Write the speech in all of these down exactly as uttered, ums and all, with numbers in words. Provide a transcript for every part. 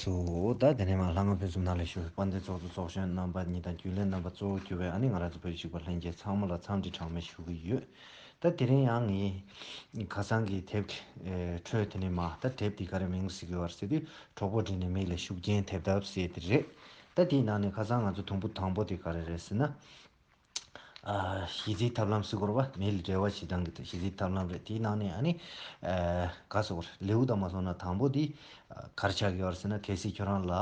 དུ། ད་དེ་ནས་མར་ལྷ་ང་ཕུན་སུམ་ཚོགས་ལ་ཞུ། དཔལ་ལྡན་ཚོགས་གཙོ་ཚོགས་གཞོན་རྣམ་པ་གཉིས་དང་རྒྱུན་ལས་རྣམ་པ་གཙོ་བོ་གྱུར་པའི་ཨ་ནི་ང་རང་ཚོ་བོད་ཀྱི་གཞིས་པ་ལྷན་རྒྱས་ཚང་མ་ལ་འཚམས་འདྲི་གྲངས་མེད་ཞུ་གི་ཡོད། ད་དེ་རིང་ཡང་ངས་ཁ་སང་གི་དེབ་ཀྱི་ཨེ་ཁྲོད་དེ་ནས་མར། ད་དེབ་འདི་ག་རེ་མིང་ཟེར་གྱི་ཡོད་རེད་ཟེར་དུས། གྲོགས་པོ་བསྒྲིགས་ནས་མི་ལ་ཤུགས་རྐྱེན་ཐེབས་ཐབས་ཟེར་དེ་རེད། ད་དེའི་ནང་ནས་ཁ་སང་ང་ཚོ་དུམ་བུ་དང་པོ་དེ་ག་རེ་རེད་ཟེར་ན། ཨ། གཞི་རྩའི་ཐབས་ལམ་ཟེར་དགོས་རེད་པ། མི་ལ་འབྲེལ་བ་བྱེད་སྟངས་ཀྱི་གཞི་རྩའི་ཐབས་ལམ་རེད། དེའི་ནང་ནས་ཨ་ནི། ཨ། ག་ཟེར་དགོས་རེད། ལེའུ་དང་མ་སོང་ན་དང་པོ་དེ། ཨ། ག་རེ་ཆགས་ཀྱི་ཡོད་རེད་ཟེར་ན། གལ་སྲིད་ཁྱོད་རང་ལ་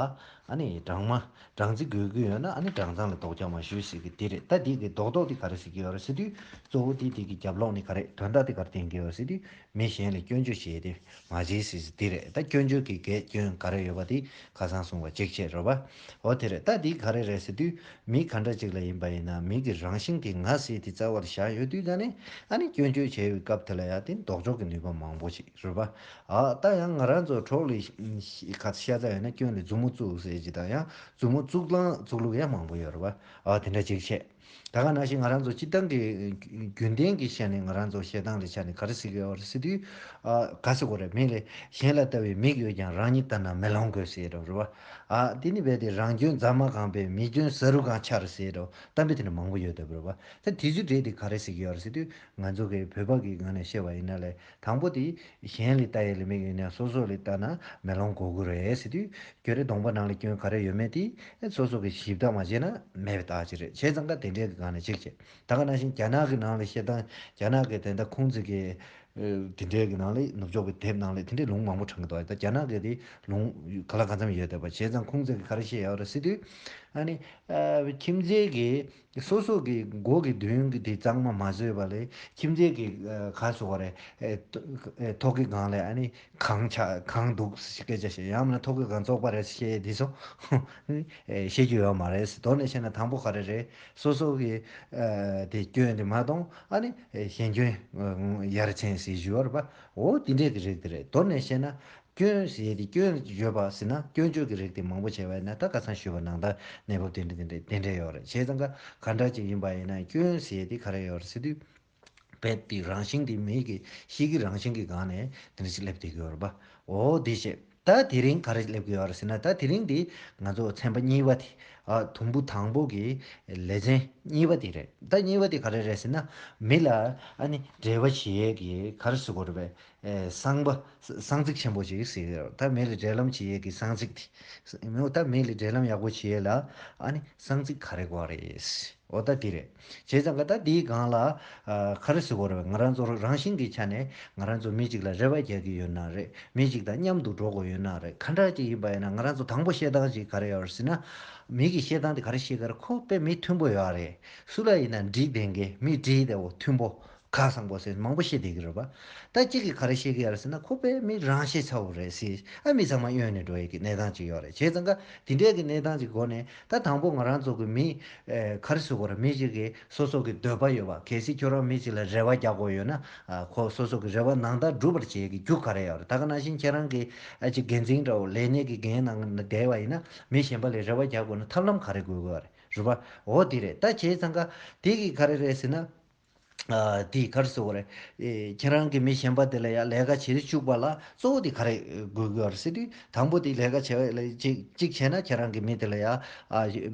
ཨ་ནི་སྦྲང་མ་སྦྲང་རྩི་དགོས་ཀྱི་ཡོད་ན། ཨ་ནི་སྦྲང་ཚང་ལ་རྡོག་རྒྱག་མ་ཞུས་ཟེར་གྱི་དེ་རེད། ད་དེ་གི་རྡོག་རྡོག་དེ་ག་རེ་ཟེར་གྱི་ཡོད་རེད་ཟེར་དུས། གཙོ་བོ་དེ་དེ་གི་རྒྱབ་ལོགས་ནས་ག་རེ། དོན་དག་དེ་ག་རེ་བསྟན་གྱི་ཡོད་རེད་ཟེར་དུས། མི་གཞན་ལ་སྐྱོན་བརྗོད་བྱས་ཏེ་མ་བྱེད་ཟེར་ཟེར་དེ་རེད། ད་སྐྱོན་བརྗོད་ཀྱི་གལ་སྐྱོན་ག་རེ་ཡོད་པ་དེ་ཁ་སང་གསུངས་པ་གཅིག་བྱས་རེད་པ། འོ་དེ་རེད། ད་འདི་ག་རེ་རེད་ཟེར་དུས། མི་ག་འདྲ་ཅིག་ལ་ཡིན་པ་ཡིན་ན། མི་གི་རང་བཞིན་གྱི་ང་ཟེར་དེ་རྩ་བར་བཞག་ཡོད་དུས། ད་ནི་ཨ་ནི་སྐྱོན་བརྗོད་བྱས་པའི་སྐབས་དེ་ལ་ཡང་དེ་ལྡོག་ཕྱོགས་ཀྱི་ནུས་པ་མང་པོ་ཞིག་རེད་པ། ཨ། ད་ཡང་ང་རང་ཚོ་གྲོགས་ལ་ཤ་ཚ་ཡོད་ན་སྐྱོན་ལ་མཛུབ་མོ་བཙུགས་ཟེར་གྱི་དང་། ཡང་མཛུབ་མོ་བཙུགས་སྟངས་བཙུགས་ལུགས་ཡང་མང་པོ་ཡོད་རེད་པ། ཨ། དེ་འདྲ་ཅིག་བྱས། ད་ག་ནང་བཞིན་ང་རང་ཚོ་སྤྱིར་བཏང་གི་རྒྱུན་ལྡན་གྱི་ཆ་ནས། ང་རང་ཚོ་བཤད་སྟངས་ལ་ཆ་ནས་ག་རེ་ཟེར་གྱི་ཡོད་རེད་ཟེར་དུས། ཨ། ག་ཟེར་དགོས་རེད། མི་ལ་གཞན་ལ་ལྟ་བའི་མིག་ཡོད་ཀྱང་། རང་ཉིད་ལྟ་ན་མེ་ལོང་དགོས་ཟེར་རོ། རེད་པ། ཨ། དེ་ནི་རྦད་དེ་རང་སྐྱོན་རྫ་མ་གང་པས། མི་སྐྱོན་ཟ་རུ་གང་ཆར་ཟེར་རོ། གཏམ་དཔེ་དེ་འདྲ་མང་པོ་ཡོད་དེ། རེད་པ། ད་དེ་ཚོའི་གྲས་དེ་ག་རེ་ཟེར་གྱི་ཡོད་རེད་ཟེར་དུས། ང་ཚོ་གི་བོད་པ་གི་ངོས་ནས་བཤད་པ་ཡིན་ན་ལས། དང་པོ་དེ། གཞན་ལ་ལྟ་ཡས་ལ་མིག་ཡོད་ན་སོ་སོ་ལ་ལྟ་ན་མེ་ལོང་དགོས་ཀྱི་རེད་ཟེར་དུས། ཁྱོད་རའི་གདོང་པ་ནང་ལ་སྐྱོན་ག་རེ་ཡོད་མེད་དེ་སོ་སོ་གིས་ཞིབ་ལྟ་མ་བྱས་ན་མེད་པའི་རྟགས་ཅིག་རེད། བྱས་ཙང་ཀ་དེ་འདྲའི་གི་སྒང་ནས་གཅིག་བྱས། ད་ག་ནང་བཞིན་རྒྱ་ནག་གི་ནང་ལ་བཤད་སྟངས། རྒྱ་ནག་གི་དེ་འདྲ་ཁུང་ཙི་གི་ཨ། དེ་འདྲའི་གི་ནང་ལ། ནུབ་ཕྱོགས་ཀྱི་དེབ་ནང་ལ་དེ་འདྲའི་ལུང་མང་པོ་དྲངས་ཀྱི་འདུག། ད་རྒྱ་ནག་གི་དེ་ལུང་ག་ལ་གང་འཚམ་ཡོད་བསྡད་པ། བྱས་ཙང་ཁུང་ཙི་གིས་ག་རེ་བཤད་ཡོད་རེད་ཟེར་དུས། ཨ་ནི། ཨ། ཁྱིམ་མཚེས་ཀྱི། སོ་སོ་གི་སྒོ་གི་མདུན་གྱི་དེ་གཙང་མ་མ་བཟོས་པ་ལས། ཁྱིམ་མཚེས་ཀྱི། ཨ། ག་ཟེར་དགོས་རེད། ཨེ། ཐོ་ཨེ། ཐོག་གི་སྒང་ལ་ཨ་ནི་གངས་ཆགས། གངས་འདུག་སྐད་ཆ་བཤད། ཡང་མིན་ན་ཐོག་གི་སྒང་བཙོག་པ་རེད་བཤད་དེ་ཚོ། ཨེ། བཤད་རྒྱུ་ཡོད་མ་རེད། མདོར་ན་བཤད་ན་དང་པོ་ག་རེ་རེད། སོ་སོ་གི། ཨ། དེ་སྐྱོན་དེ་མ་གཏོང་། ཨ་ནི། ཨེ། གཞན་སྐྱོན་ཡར་མཚན་ཟེར་ཞུ་བ་རེད་པ། འོ་དེ་འདྲས་ཀྱི་རིགས་དེ་རེད། མདོར་ན་བཤད་ན། སྐྱོན་ཟེར་ཡས་དེ། སྐྱོན་བརྗོད་པ་ཟེར་ན། སྐྱོན་བརྗོད་ཀྱི་རིགས་དེ་མང་པོ་བྱས་པ་ཡིན་ན། ད་ཁ་སང་ཞུས་པ་ནང་ལྟར་གནས་བབ་དེ་འདྲ་དེ་འདྲ་དེ་འདྲ་ཡོད་རེད། བྱས་ཙང་ཀ་ག་འདྲ་ཅིག་ཡིན་པ་ཡིན་ན། སྐྱོན་ཟེར་ཡས་དེ་ག་རེ་ཡོད་རེད་ཟེར་དུས། རྦད་དེ་རང་བཞིན་དེ། མི་གི་གཤིས་ཀྱི་རང་བཞིན་གྱི་སྒང་ནས་དེ་འདྲ་ཞིག་སླེབས་བསྡད་ཀྱི་ཡོད་རེད་པ། འོ་དེ་བྱས། ད་དེ་རིང་ག་རེ་སླེབས་ཀྱི་ཡོད་རེད་ཟེར་ན། ད་དེ་རིང་འདི་ང་ཚོ་ཚན་པ་གཉིས་པ་དེ། ཨ། དུམ་བུ་དང་པོ་གི་ལེ་ཚན་གཉིས་པ་དེ་རེད། ད་གཉིས་པ་དེ་ག་རེ་རེད་ཟེར་ན། མི་ལ་ཨ་ནི་འབྲེལ་བ་བྱེད་ཡས་ཀྱི་ག་རེ་ཟེར་དགོས་རེད་པས། ཨེ། གསང་པ། གསང་ཚིག་ཆེན་པོ་ཞིག་ཟེར་གྱི་ཡོད། ད་མི་ལ་འབྲེལ་ལམ་བྱེད་ཡས་ཀྱི་གསང་ཚིག་དེ། མི། ད་མི་ལ་འབྲེལ་ལམ་ཡག་པོ་བྱེད་ཡས་ལ་ཨ་ནི་གསང་ཚིག་ག་རེ་དགོས་རེད། འོ་ད་འདི་རེད། བྱས་ཙང་ཀ་ད་འདིའི་སྒང་ལ། ཨ། ག་རེ་ཟེར་དགོས་རེད། ང་རང་ཚོ་རང་བཞིན་གྱི་ཆ་ནས་ང་རང་ཚོ་མི་གཅིག་ལ་རེ་བ་རྒྱག་གི་ཡོད་ན་རེད། མི་གཅིག་དང་མཉམ་དུ་འགྲོ་དགོས་ཡོད་ན་རེད། ག་འདྲ་ཅིག་ཡིན་པ་ཡིན་ན། ང་རང་ཚོ་དང་པོ་བཤད་སྟངས་ཅིག་ག་རེ་ཡོད་རེད་ཟེར་ན། མི་གི་བཤད་སྟངས་དེ་ག་རེ་བཤད་ཀྱི་རེད། ཁོ་དཔེ་མི་མཐུན་པོ་ཡོད་རེད། སུ་ལ་ཡིན་ན་འགྲིག་བསྡད་མཁན། མི་འགྲིག་བསྡད་པོ། མཐུན་པོ། ཁ་གསང་པོ་ཟེར་མང་པོ་བཤད་བསྡད་ཀྱི་རེད་པ། ད་གཅིག་གིས་ག་རེ་བཤད་ཀྱི་ཡོད་རེད་ཟེར་ན། ཁོ་དཔེ་མི་རང་ཤེད་ཚ་བོ་རེད་ཟེར། ཨ། མི་ཚང་མ་གཡོལ་ནས་འགྲོ་ཡས་ཀྱི་གནས་སྟངས་ཅིག་ཡོད་རེད། བྱས་ཙང་ཀ་དེ་འདྲས་ཀྱི་གནས་སྟངས་ཅིག་སྒོ་ནས། ད་དང་པོ་ང་རང་ཚོ་གི་མི། ཨེ། ག་རེ་ཟེར་དགོས་རེད། མི་གཅིག་གིས་སོ་སོ་གི་འདོད་པ་ཡོད་པ། གལ་སྲིད་ཁྱོད་རང་མི་གཅིག་ལ་རེ་བ་རྒྱག་དགོས་ཡོད་ན། ཨ། ཁོ་སོ་སོ་གི་རེ་བ་ནང་ལྟར་འགྲུབ་པར་བྱེད་ཀྱི་རྒྱུ་ག་རེ་ཡོད་རེད། ད་ག་ནང་བཞིན་ཁྱེད་རང་གི། ཨ། ཅིག་འགན་འཛིན་འདྲ་བོ། ལས་གནས་ཀྱི་འགན་ནང་ན་བསྡད་པ་ཡིན་ན། མི་གཞན་པ་ལ་རེ་བ་རྒྱག་དགོས་ན་ཐབས་ལམ་ག་རེ་དགོས་ཀྱི་ཡོད་རེད། རེད་པ། འོ་དེ་རེད། ད་བྱས་ཙང་ཀ་དེ་གི་ག་རེ་རེད་ཟེར་ན། ཨ། དེ་ག་རེ་ཟེར་དགོས་རེད། ཨེ། ཁྱེད་རང་གིས་མི་གཞན་པ་དེ་ལ་ཡ་ལས་ཀ་བྱེད་དུ་བཅུག་པ་ལ་གཙོ་བོ་དེ་ག་རེ་དགོས་ཀྱི་ཡོད་རེད་ཟེར་དུས། དང་པོ་དེ་ལས་ཀ་བྱེད་པ་ལ་གཅིག་གཅིག་བྱས་ན། ཁྱེད་རང་གིས་མི་དེ་ལ་ཡ། ཨ།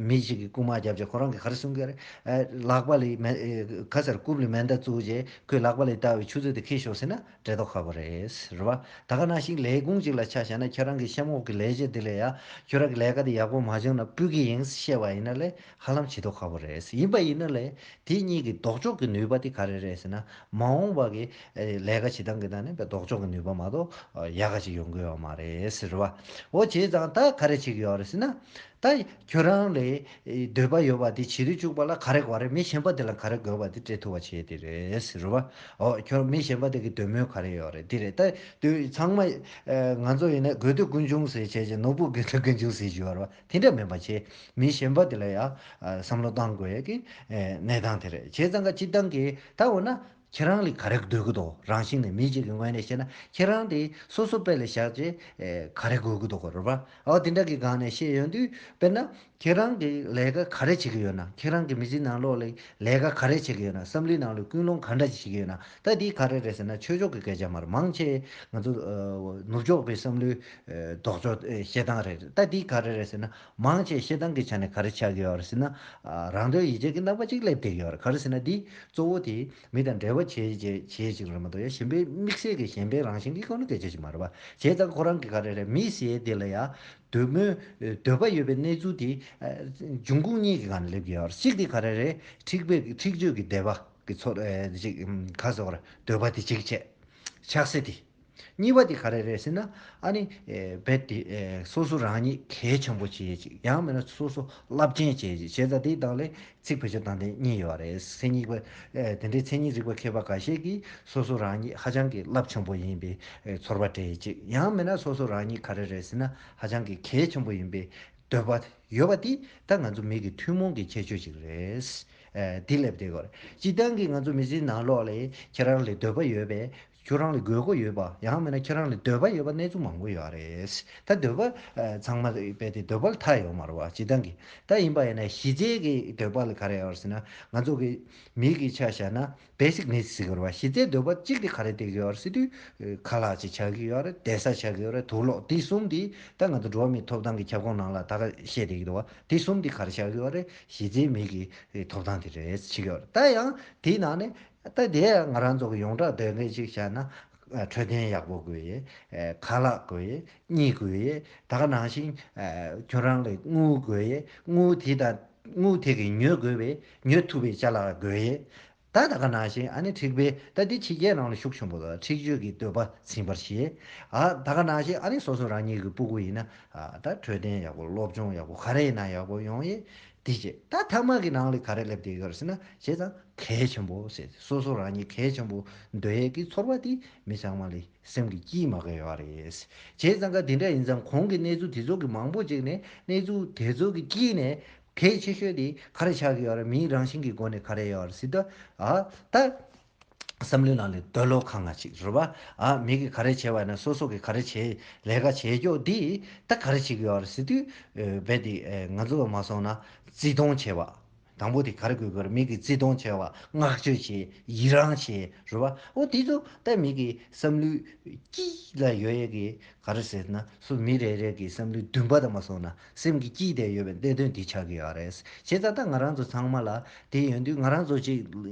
མི་གཅིག་གིས་རྐུན་མ་བརྒྱབ་བྱས། ཁོ་རང་གིས་ག་རེ་གསུང་གི་རེད། ཨ། ལག་པ་ལ་མེ། ཨེ། ག་ཟེར། རྐུབ་ལ་མེ་མདའ་བཙུགས་བྱས། ཁོས་ལག་པ་ལ་བཏགས་པའི་ཆུ་ཚོད་དེ་འཁྱེར་ཤོག་ཟེར་ན་འགྲིག་མདོག་ཁ་པོ་རེད། རེད་པ། ད་ག་ནང་བཞིན་ལས་ཁུངས་གཅིག་ལ་ཆ་བཞག་ན། ཁྱེད་རང་གི་གཤམ་འོག་གི་ལས་བྱེད་དེ་ལ་ཡ། ཁྱོད་རང་གི་ལས་ཀ་དེ་ཡག་པོ་མ་བྱུང་ན་ཕུད་ཀྱི་ཡིན་བཤད་པ་ཡིན་ན་ལས། ཧ་ལམ་བྱེད་མདོག་ཁ་པོ་རེད། ཡིན་པ་ཡིན་ན་ལས། དེ་གཉིས་ཀྱི་ལྡོག་ཕྱོགས་ཀྱི་ནུས་པ་དེ་ག་རེ་རེད་ཟེར་ན། མ་འོངས་པ་གི། ཨེ། ལས་ཀ་བྱེད་སྟངས་ཀྱི་སྒང་ནས་ལྡོག་ཕྱོགས་ཀྱི་ནུས་པ་མ་གཏོགས་ཡག་ག་ཅིག་ཡོང་གི་ཡོད་མ་རེད། རེད་པ། འོ་བྱས་ཙང་ད་ག་རེ་བྱེད་ཀྱི་ཡོད་རེད་ཟེར་ན། ད་ཁྱོད་རང་ལ། ཨེ། འདོད་པ་ཡོད་པ་དེ་བྱེད་དུ་བཅུག་པ་ལ་ག་རེ་དགོས་རེད། མི་གཞན་པ་དེ་ལ་ག་རེ་དགོས་པ་དེ་སྤྲད་ཐུབ་པ་བྱེད་དེ་རེད། རེད་པ། འོ། ཁྱོད། མི་གཞན་པ་དེ་གི་འདོད་མོས་ག་རེ་ཡོད་རེད། དེ་རེད། ད་དུས་ཚང་མ། ཨེ། ང་ཚོ་ཡིན་ན་དགོས་འདོད་ཀུན་འབྱུང་ཟེར་བྱས་བྱས། ནོར་བུ་དགོས་འདོད་ཀུན་འབྱུང་ཟེར་གྱི་ཡོད་རེད་པ། དེ་འདྲ་མིན་པ་བྱས། མི་གཞན་པ་དེ་ལ་ཡ། ཨ། བསམ་བློ་བཏང་དགོས་ཀྱི། ཨེ། གནས་སྟངས་དེ་རེད། བྱས་ཙང་ཀ་སྤྱིར་བཏང་གི། ད་འོ་ན། ཁྱེད་རང་ལ་ག་རེ་འདོད་ཀྱི་འདུག་རང་བཞིན་ནས་མི་གཅིག་གི་ངོས་ནས་བཤད་ན་ཁྱེད་རང་དེ་སོ་སོ་དཔེ་ལ་བཞག་རྗེས་ཨེ་ག་རེ་དགོས་ཀྱི་འདུག་རེད་པ། ཨོ་དེ་འདྲ་གི་སྒང་ནས་བཤད་ཡོང་དུས་དཔེར་ན་ཁྱེད་རང་གི་ལས་ཀ་ག་རེ་བྱེད་ཀྱི་ཡོད་ན། ཁྱེད་རང་གི་མི་ཚེའི་ནང་ལོགས་ལ་ལས་ཀ་ག་རེ་བྱེད་ཀྱི་ཡོད་ན། བསམ་བློའི་ནང་ལ་ཀུན་སློང་ག་འདྲ་ཞིག་བྱེད་ཀྱི་ཡོད་ན། ད་འདི་ག་རེ་རེད་ཟེར་ན་ཆོས་ཕྱོགས་ཀྱི་སྐད་ཆ་མ་རེད། མང་ཆེ་ང་ཚོ་ཨ་ནུབ་ཕྱོགས་པའི་བསམ་བློའི་ཨ་ལྡོག་ཕྱོགས་ཨ་བཤད་སྟངས་རེད། ད་འདི་ག་རེ་རེད་ཟེར་ན་མང་ཆེ་བཤད་སྟངས་ཀྱི་ཆ་ནས་ག་རེ་ཆགས་ཀྱི་ཡོད་རེད་ཟེར་ན། ཨ་རང་དོན་ཡིད་བྱེད་ཀྱི་རྣམ་པ་ཅིག་སླེབས་བསྡད་ཀྱི་ཡོད་རེད། ག་རེ་ཟེར་ན་འདི་གཙོ་བོ་དེ་མི་དང་འབྲེལ་བ་བྱེད་བྱེད་བྱེད་ཅིག་རེད་མ་གཏོགས་ཡ་གཞན་པའི་དམིགས་བསལ་གྱི་གཞན་པའི་རང་བཞིན་གྱི་སྐོར་ནས་སྐད་ཆ་ཞིག་མ་རེད་པ། བྱས་ཙང་ཁོ་རང་གི་ག་རེ་རེད། མི་ཟེར་དེ་ལ་ཡ་འདོད་མོས་འདོད་པ་ཡོད་པའི་གནས་ཚུལ་དེ་ཨ་འབྱུང་ཁུངས་གཉིས་ཀྱི་སྒང་ནས་སླེབས་ཀྱི་ཡོད་རེད། གཅིག་དེ་ག་རེ་རེད། འཁྲིག་པའི་འཁྲིག་སྤྱོད་ཀྱི་འདོད་པ་གི་ཚོར་ཨ་ཅིག་ག་ཟེར་བ་རེད། འདོད་པ་དེ་གཅིག་བྱས། ཆགས་སྲེད་དེ། གཉིས་པ་དེ་ག་རེ་རེད་ཟེར་ན། ཨ་ནི་ཨེ་རྦད་དེ་ཨེ་སོ་སོ་རང་ཉིད་གལ་ཆེན་པོ་བྱེད་ཅིག་ཡང་མིན་ན་སོ་སོ་རླབས་ཆེན་བྱེད་ཅིག་བྱས་ཙང་དེའི་སྟེང་ལ་ཚིག་བེད་སྤྱོད་བཏང་དེ་གཉིས་ཡོད་རེད། མཚན་ཉིད་པ་ཨེ་དེ་འདྲའི་མཚན་ཉིད་རིག་པ་མཁས་པ་འགའ་ཤས་ཀྱིས་སོ་སོ་རང་ཉིད་ཧ་ཅང་གི་རླབས་ཆེན་པོ་ཡིན་པའི་ཨེ་ཚོར་བ་སྤྲད་ཅིག་ཡང་མིན་ན་སོ་སོ་རང་ཉིད་ག་རེ་རེད་ཟེར་ན་ཧ་ཅང་གི་གལ་ཆེན་པོ་ཡིན་པའི་འདོད་པ་ཡོད་པ་དེ་ད་ང་ཚོ་མི་གི་ཐུན་མོང་གི་ཁྱད་ཆོས་ཅིག་རེད། ཨེ་འདི་སླེབས་བསྡད་ཡོད་རེད། སྤྱིར་བཏང་གི་ང་ཚོ་མི་ཚེའི་ནང་ལོགས་ལ་ཁྱེད་རང་ལ་འདོད་པ་ཡོད་པས། ཁྱོད་རང་ལ་དགོས་མཁོ་ཡོད་པ། ཡང་མིན་ན་ཁྱོད་རང་ལ་འདོད་པ་ཡོད་པ་གནས་ཚུལ་མང་པོ་ཡོད་རེད། ད་འདོད་པ་ཨ་ཚང་མ་རྦད་དེ་འདོད་པ་ལ་མཐའ་ཡོད་མ་རེད་པ། སྤྱིར་བཏང་གི་ད་ཡིན་པ་ཡིན་ན་གཞི་རྩའི་གི་འདོད་པ་ལ་ག་རེ་ཡོད་རེད་ཟེར་ན་ང་ཚོ་གི་མི་གི་ཆ་བཞག་ན་basic needs ཟེར་གི་རེད་པ། གཞི་རྩའི་འདོད་པ་གཅིག་དེ་ག་རེ་བསྡད་ཀྱི་ཡོད་རེད་ཟེར་དུས་ཨ་ཁ་ལག་ཅིག་ཆགས་ཀྱི་ཡོད་རེད། བསྡད་ས་ཆགས་ཀྱི་ཡོད་རེད། དུག་ལོག་དེ་གསུམ་དེ་ད་ང་ཚོ་འགྲོ་བ་མིའི་ཐོབ་ཐང་གི་ཁྱབ་ཁོངས་ནང་ལ་ད་ག་བཤད་བསྡད་ཀྱི་འདུག་པ། དེ་གསུམ་དེ་ག་རེ་ཆགས་ཀྱི་ཡོད་རེད། གཞི་རྩའི་མི་གི་ཐོབ་ཐང་དེ་རེད་ཟེར་གྱི་ཡོད་རེད། ད་ཡང་དེའི་ནང་ནས། ད་དེ་ང་རང་ཚོ་གི་ཡོངས་གྲགས་འདོད་མཁན་ཅིག་བྱས་ན། ཨ་འཕྲོད་བསྟེན་ཡག་པོ་དགོས་ཡས། ཨེ་ཁ་ལག་དགོས་ཡས། གཉིད་དགོས་ཡས། ད་ག་ནང་བཞིན་ཨེ་ཁྱོད་རང་ལ་དངུལ་དགོས་ཡས། དངུལ་དེ་དང་དངུལ་དེ་གིས་ཉོ་དགོས་པའི་ཉོ་ཐུབ་པའི་ཅ་ལག་དགོས་ཡས། ད་ད་ག་ནང་བཞིན་ཨ་ནི་འཁྲིག་པའི་ད་འདི་ཕྱི་རྒྱལ་ནང་ལ་ཤུགས་ཆེན་པོ་དང་འཁྲིག་སྤྱོད་ཀྱི་འདོད་པ་ཚིམ་པར་བྱེད། ཨ་ད་ག་ནང་བཞིན་ཨ་ནི་སོ་སོ་རང་ཉིད་ཀྱི་སྤུ་གུ་ཡིན་ན་ཨ་ད་འཕྲོད་བསྟེན་ཡག་པོ་སློབ་སྦྱོང་ཡག་པོ་ག་རེ་ཡིན་ན་ཡག་པོ་ཡོང་ཡས། དེ་བྱས་ད་ཐ་མག་གི་ནང་ལ་ག་རེ་སླེབས་བསྡད་ཡོད་རེད་ཟེར་ན་བྱས་ཙང་། གལ་ཆེན་པོ་ཟེར། སོ་སོ་རང་ཉིད་གལ་ཆེན་པོ་འདོད་ཡས་ཀྱི་ཚོར་བ་དེ་མི་ཚང་མ་ལ་སེམས་ཀྱི་དཀྱིལ་མ་ག་ཡོད་རེད། བྱས་ཙང་ག་དེ་འདྲ་ཡིན་ཙང་གོང་གི་གནས་ཚུལ་དེ་ཚོ་གི་མང་པོ་ཅིག་ནས་གནས་ཚུལ་དེ་ཚོ་གི་དཀྱིལ་ནས་གལ་ཆེ་ཤོས་དེ་ག་རེ་ཆགས་ཀྱི་ཡོད་རེད། མིའི་རང་བཞིན་གྱི་སྒོ་ནས་ག་རེ་ཡོད་རེད་ཟེར་ད། ཨ་ད་བསམ་བློའི་ནང་ལ་འདོད་བློ་ཁེངས་ཡས་ཅིག་རེད་པ། ཨ་མི་གིས་ག་རེ་བྱས་པ་ཡིན་ན་སོ་སོ་གིས་ག་རེ་བྱས་ལས་ཀ་བྱས་ཀྱོག་དེ་ད་ག་རེ་བྱེད་ཀྱི་ཡོད་རེད་ཟེར་དུས་རྦད་དེ་ང་ཚོ་མ་སོང་ན་བརྩི་མཐོང་བྱས་པ། དང་པོ་དེ་ག་རེ་དགོས་ཀྱི་རེད། མི་གིས་བརྩི་མཐོང་བྱས་པ། བསྔགས་བརྗོད་བྱས། ཡི་རངས་བྱས་རེད་པ། འོ་དེ་ཚོ་ད་མི་གི་བསམ་བློའི་དཀྱིལ་ལ་ཡོད་ཡས་ཀྱི་ག་རེ་ཟེར་ན་སོ་མི་རེ་རེ་གི་བསམ་བློའི་འདུན་པ་དང་མ་སོང་ན་སེམས་ཀྱི་དཀྱིལ་དེ་ཡོད་པའི་གནད་དོན་འདི་ཆགས་ཀྱི་ཡོད་རེད། བྱས་ཙང་ད་ང་རང་ཚོ་ཚང་མ་ལ་དེ་ཡོད་དུས་ང་རང་ཚོ་ཅིག་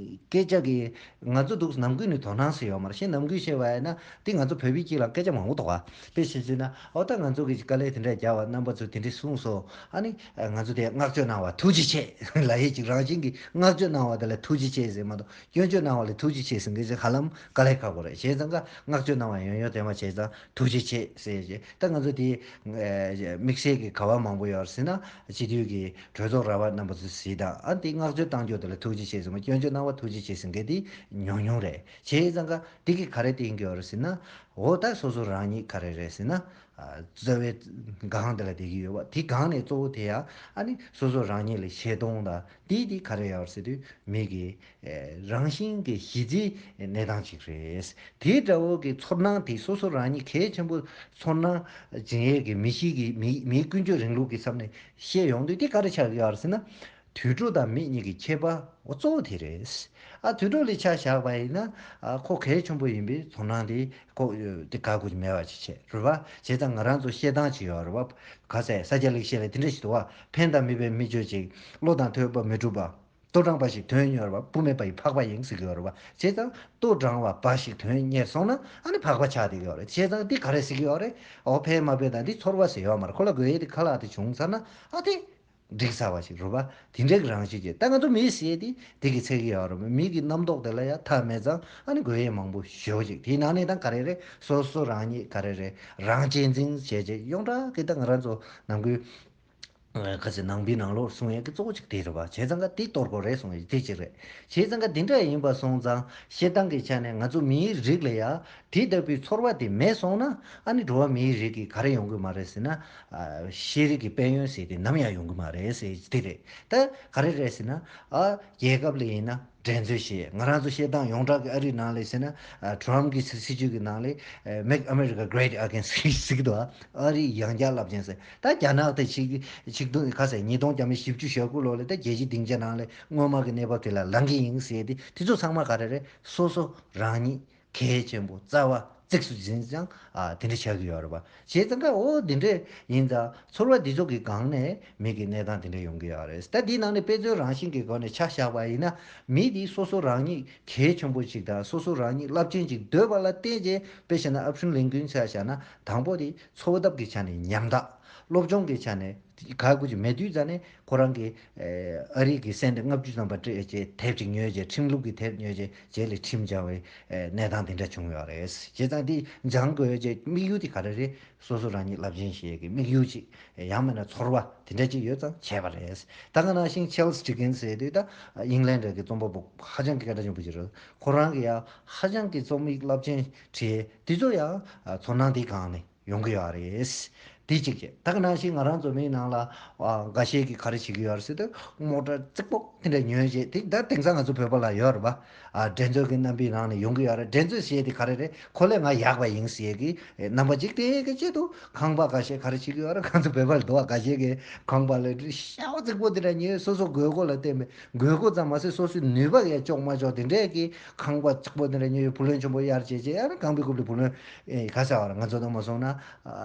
སྐད་ཆ་གི་ང་ཚོ་འདུག་ནམ་རྒྱུན་ནས་དོ་སྣང་ཟེར་ཡོད་མ་རེད། ཤེས་ནམ་རྒྱུན་བཤད་པ་ཡིན་ན་དེ་ང་ཚོ་བོད་པའི་སྐད་ལ་སྐད་ཆ་མང་པོ་འདུག་ག་དཔེ་བཤད་ཟེར་ན་ཨོ་ད་ང་ཚོ་གི་དཀའ་ལས་དེ་འདྲ་རྒྱག་པ་རྣམ་པ་ཚོས་དེ་འདྲ་གསུངས་སོང་། ཨ་ནི་ང་ཚོ་དེ་བསྔགས་བརྗོད་གནང་བ་ཐུགས་རྗེ་ཆེ་ལབ་ཡས་ཅིག་རང་བཞིན་གྱིས་བསྔགས་བརྗོད་གནང་བ་དེ་ལ་ཐུགས་རྗེ་ཆེ་ཟེར་མ་གཏོགས་སྐྱོན་བརྗོད་གནང་བ་ལ་ཐུགས་རྗེ་ཆེ་ཟེར་མཁན་ཅིག་ཧ་ལམ་དཀའ་ལས་ཁག་པོ་རེད། བྱས་ཙང་ཀ་བསྔགས་བརྗོད་གནང་བ་ཡང་ཡང་དེ་མ་བྱས་ཙང་ཐུགས་རྗེ་ཆེ་ཟེར་ཡས་ཅིག་ད་ང་ཚོ་དེ་དམིགས་བསལ་གྱི་ག་བ་མང་པོ་ཡོད་རེད་ཟེར་ན་སྤྱི་འཐུས་ཀྱི་གྲོས་ཚོགས་ར་བ་རྣམ་པ་ཚོ་གཟིགས་དང་། ཨ་དེ་བསྔགས་བརྗོད་གཏང་རྒྱུ་དེ་ལ་ཐུགས་རྗེ་ཆེ་ཟེར་མ་སྐྱོན་བརྗོད་གནང་བ་ཐུགས་རྗེ་ཆེ་ཟེར་མཁན་དེ་ཉུང་ཉུང་རེད། བྱས་ཙང་ཀ་དེ་གིས་ག་རེ་བསྟན་གྱི་ཡོད་རེད་ཟེར་ན། འོ་ད་སོ་སོ་རང་ཉིད་ག་རེ་རེད་ཟེར་ན། ཨ་རྩ་བའི་སྒང་དེ་ལ་བསྡད་ཀྱི་ཡོད་པ། དེ་སྒང་ནས་གཙོ་བོ་དེ་ཡང་ཨ་ནི་སོ་སོ་རང་ཉིད་ལ་ཤེས་སྟོང་དང་དེ་དེ་ག་རེ་ཡོད་ཟེར་དུས་མི་གི་ཨེ་རང་བཞིན་གྱི་གཞི་རྩའི་གནས་སྟངས་ཅིག་རེད། དེ་འདྲ་བོ་གི་ཚོར་སྣང་དེ་སོ་སོ་རང་ཉིད་གལ་ཆེན་པོ་ཚོར་སྣང་སྦྱིན་ཡས་ཀྱི་མི་གཤིས་ཀྱི་མི་མིའི་ཀུན་སྤྱོད་རིང་ལུགས་ཀྱི་ས་ནས་བཤད་ཡོང་དུས་དེ་ག་རེ་ཆགས་ཀྱི་ཡོད་ཟེར་ན། དུད་འགྲོ་དང་མི་གཉིས་ཀྱི་ཁྱད་པར་འོ་གཙོ་བོ་དེ་རེད། ཨ་དུད་འགྲོ་ལ་ཆ་བཞག་པ་ཡིན་ན་ཨ་ཁོ་གལ་ཆེན་པོ་ཡིན་པའི་ཚོར་སྣང་དེ་ཁོ་དེ་དགག་དགོས་ཀྱི་མེད་པ་ཅིག་བྱས་རེད་པ། བྱས་ཙང་ང་རང་ཚོ་བཤད་སྟངས་ཅིག་ཡོད་རེད་པ། ག་ཟེ་ས་སྐྱ་ལེགས་བཤད་ལ་དེ་འདྲ་ཞིག་འདུག་བ། ཕན་དང་མི་ཕན་མི་བརྗོད་ཅིང་། བློ་དང་ཐོས་པ་མི་འགྲུབ་པ། ལྟོ་འགྲངས་པ་ཞིག་དོན་གཉེར་བ། བུ་མེད་པ་ཡི་འཕགས་པ་ཡིན་ཟེར་གྱི་ཡོད་རེད་པ། བྱས་ཙང་ལྟོ་འགྲངས་པ་འབའ་ཞིག་དོན་གཉེར་སོང་ན་ཨ་ནི་འཕགས་པ་ཆགས་བསྡད་ཀྱི་ཡོད་རེད། བྱས་ཙང་འདི་ག་རེ་ཟེར་གྱི་ཡོད་རེད། འོ་ཕན་མ་ཕན་དང་འདི་ཚོར་བ་ཟེར་ཡོད་མ་རེད། ཁོ་ལ་དགོས་ཡས་དེ་ཁ་ལག་དེ་བྱུང་ཚར་ན་ཨ་དེ་འགྲིག་ཚར་བ་ཞིག་རེད་པ། དེ་འདྲའི་གི་རང་བཞིན་གྱི་ད་ང་ཚོ་མི་ཟེར་ཡས་དེ་དེ་གི་ཚད་ཀྱི་ཡོད་རེད་པ། མི་གི་རྣམ་རྟོག་དེ་ལ་ཡ་མཐའ་མེད་ཙང་ཨ་ནི་དགོས་ཡས་མང་པོ་ཞེ་པོ་ཅིག་དེའི་ནང་ནས་ད་ག་རེ་རེད། སོ་སོ་རང་ཉིད་ག་རེ་རེད། རང་གཅེས་འཛིན་བྱས་རྗེས་ཡོངས་གྲགས་ཀྱི་ད་ང་རང་ཚོ་ནམ་རྒྱུན་ཁ་ཆེ་ནང་པའི་ནང་ལོགས་གསུང་ཡས་ཀྱི་གཙོ་བོ་གཅིག་དེ་རེད་པ། བྱས་ཙང་ཀ་དེ་གཏོར་དགོས་རེད་གསུང་ཡས་དེ་གཅིག་རེད། བྱས་ཙང་ཀ་དེ་འདྲ་ཡིན་པ་སོང་ཙང་བཤད་སྟངས་ཀྱི་ཆ་ནས་ང་ཚོ་མིའི་རིགས་ལ་ཡ་ དེ་ལྟ་བུའི་ཚོར་བ་དེ་མེད་སོང་ན། ཨ་ནི་འགྲོ་བ་མིའི་རིགས་ཀྱི་ག་རེ་ཡོང་གི་མ་རེད་ཟེར་ན། ཨ་ཤེས་རིག་གི་དཔལ་ཡོན་ཟེར་དེ་ནམ་ཡང་ཡོང་གི་མ་རེད་ཟེར་དེ་རེད། ད་ག་རེ་རེད་ཟེར་ན། ཨ་རྒྱལ་ཁབ་ལ་ཡིན་ན་འགྲན་རྩོད་བྱེད། ང་རང་ཚོ་བཤད་སྟངས་ཡོངས་གྲགས་ཀྱི་ཨ་རིའི་ནང་ལ་ཟེར་ན། ཨ་ཊམ་གི་སྲིད་སྲིད་ཇུས་ཀྱི་ནང་ལ། ཨ་Make America Great Again ཟེར་གྱི་འདུག་ཨ་རི་ཡང་བསྐྱར་རླབས་ཆེན་ཟེར། ད་རྒྱ་ནག་དེ་ཆིག་ཆིག་སྟོང་ག་ཟེར་ཉིས་སྟོང་བརྒྱ་མེད་བཞི་བཅུ་ཞེ་དགུ་ལོ་ལ་ད་རྒྱལ་སྤྱིའི་སྡིངས་ཆ་ནང་ལ་སྔོན་མ་གི་གནས་བབ་དེ་ལ་ལངས་ཀྱི་ཡིན་ཟེར་ཏེ། དེ་ཚོ་ཚང་མ་ག་རེ་རེད། སོ་སོ་རང་ཉིད་གལ་ཆེན་པོ་རྩ་བ་གཙིགས་སུ་འཛིན་ཙང་། ཨ་དེ་འདྲ་ཆགས་ཀྱི་ཡོད་རེད་པ། བྱས་ཙང་ཀ་འོ་དེ་འདྲ་ཡིན་ཙང་ཚོར་བ་འདི་ཚོ་གི་སྒང་ནས་མི་གི་གནས་སྟངས་དེ་འདྲ་ཡོང་གི་ཡོད་རེད། ད་འདིའི་ནང་ནས་དཔེ་མཚོན་རང་བཞིན་གྱི་སྒོ་ནས་ཆ་བཞག་པ་ཡིན་ན། མི་འདི་སོ་སོ་རང་ཉིད་གལ་ཆེན་པོ་ཅིག་དང་སོ་སོ་རང་ཉིད་རླབས་ཆེན་ཅིག་འདོད་པ་ལ་བརྟེན་བྱས། དཔེ་བཞག་ན་ཨབ་རི་ཧམ་ལིན་ཀོན་ཆ་བཞག་ན། དང་པོ་དེ་འཚོ་ཐབས་ཀྱི་ཆ་ནས་ཉམ་ཐག་སློབ་སྦྱོང་གི་ཆ་ནས་ག་གུ་ཅིག་མེད་དུས་ཙ་ནས། ཁོ་རང་གི་ཨ་རིག་གི་སེན་ཊི་ལྔ་བཅུ་ཙམ་པ་སྤྲད་བྱས་དེབ་ཅིག་ཉོས་བྱས། ཁྲིམས་ལུགས་ཀྱི་དེབ་ཉོས་བྱས། རྗེས་ལ་ཁྲིམས་སྦྱར་བའི་གནས་སྟངས་དེ་འདྲ་བྱུང་ཡོད་རེད། བྱས་ཙང་དེ་སྦྱང་དགོས་བྱས་དམིགས་ཡུལ་དེ་ག་རེ་རེད། སོ་སོ་རང་ཉིད་རླབས་ཆེན་ཞིག་གི་དམིགས་ཡུལ་ཅིག་ཡང་མིན་ན་ཚོར་བ་དེ་འདྲ་ཅིག་ཡོད་ཙང་བྱས་པ་རེད། ད་ག་ནང་བཞིན་ཆཱལ་སི་ཌི་ཀིན་སི་ཟེར་དུས་ད་ཨིང་ལན་ཌི་གི་རྩོམ་པ་པོ་ཧ་ཅང་གི་སྐད་གྲགས་ཆེན་པོ་ཅིག་རེད། ཁོ་རང་གི་ཡང་ཧ་ཅང་གི་རྩོམ་ཡིག་རླབས་ཆེན་བྲིས། དེ་ཚོ་ཡང་ཚོར་སྣང་དེའི་སྒང་ནས་ཡོང་གི་ཡོད་རེད། དེ་གཅིག་བྱས། ད་ག་ནང་བཞིན་ང་རང་ཚོ་མིའི་ནང་ལ་ཨ་འགའ་ཤས་ཀྱིས་ག་རེ་བྱེད་ཀྱི་ཡོད་རེད་ཟེར་དུས། མོ་ཊ་རྩིག་པོ་དེ་འདྲ་ཉོས་བྱས། དེ་ད་དེང་སང་ང་ཚོ་བོད་པ་ལ་ཡོད་རེད་པ། ཨ་འགྲན་རྩོད་ཀྱི་རྣམ་པའི་ནང་ནས་ཡོང་གི་ཡོད་རེད། འགྲན་རྩོད་ཟེར་དེ་ག་རེ་རེད། ཁོ་ལས་ང་ཡག་པ་ཡིན་ཟེར་གྱི་རྣམ་པ་ཅིག་དེ་གི་ཆེད་དུ་ཁང་པ་འགའ་ཤས་ག་རེ་བྱེད་ཀྱི་ཡོད་རེད། ང་ཚོ་བོད་པ་ལ་འདུག་བ། འགའ་ཤས་ཀྱིས་ཁང་པ་ལ་ཤ་བ་རྩིག་པོ་དེ་འདྲ་ཉོས། སོ་སོ་དགོས་མཁོ་ལ་བརྟེན་པའི། དགོས་མཁོ་ཙམ་མ་ཟད་སོ་སོའི་ནུས་པ་ཡང་ལྕོགས་མ་ལྕོགས་དེ་འདྲས་ཀྱི་ཁང་པ་གཅིག་པོ་དེ་འདྲ་ཉོས། བུ་ལོན་ཆེན་པོ་གཡར་བྱས་བྱས། ཨ་ནི་ཁང་པའི་རྐུབ་ལ་བུ་ལོན་ཨེ་ག་ཟེར་བ་རེད། ང་ཚོ་དང་མ་སོང་ན་ཨ་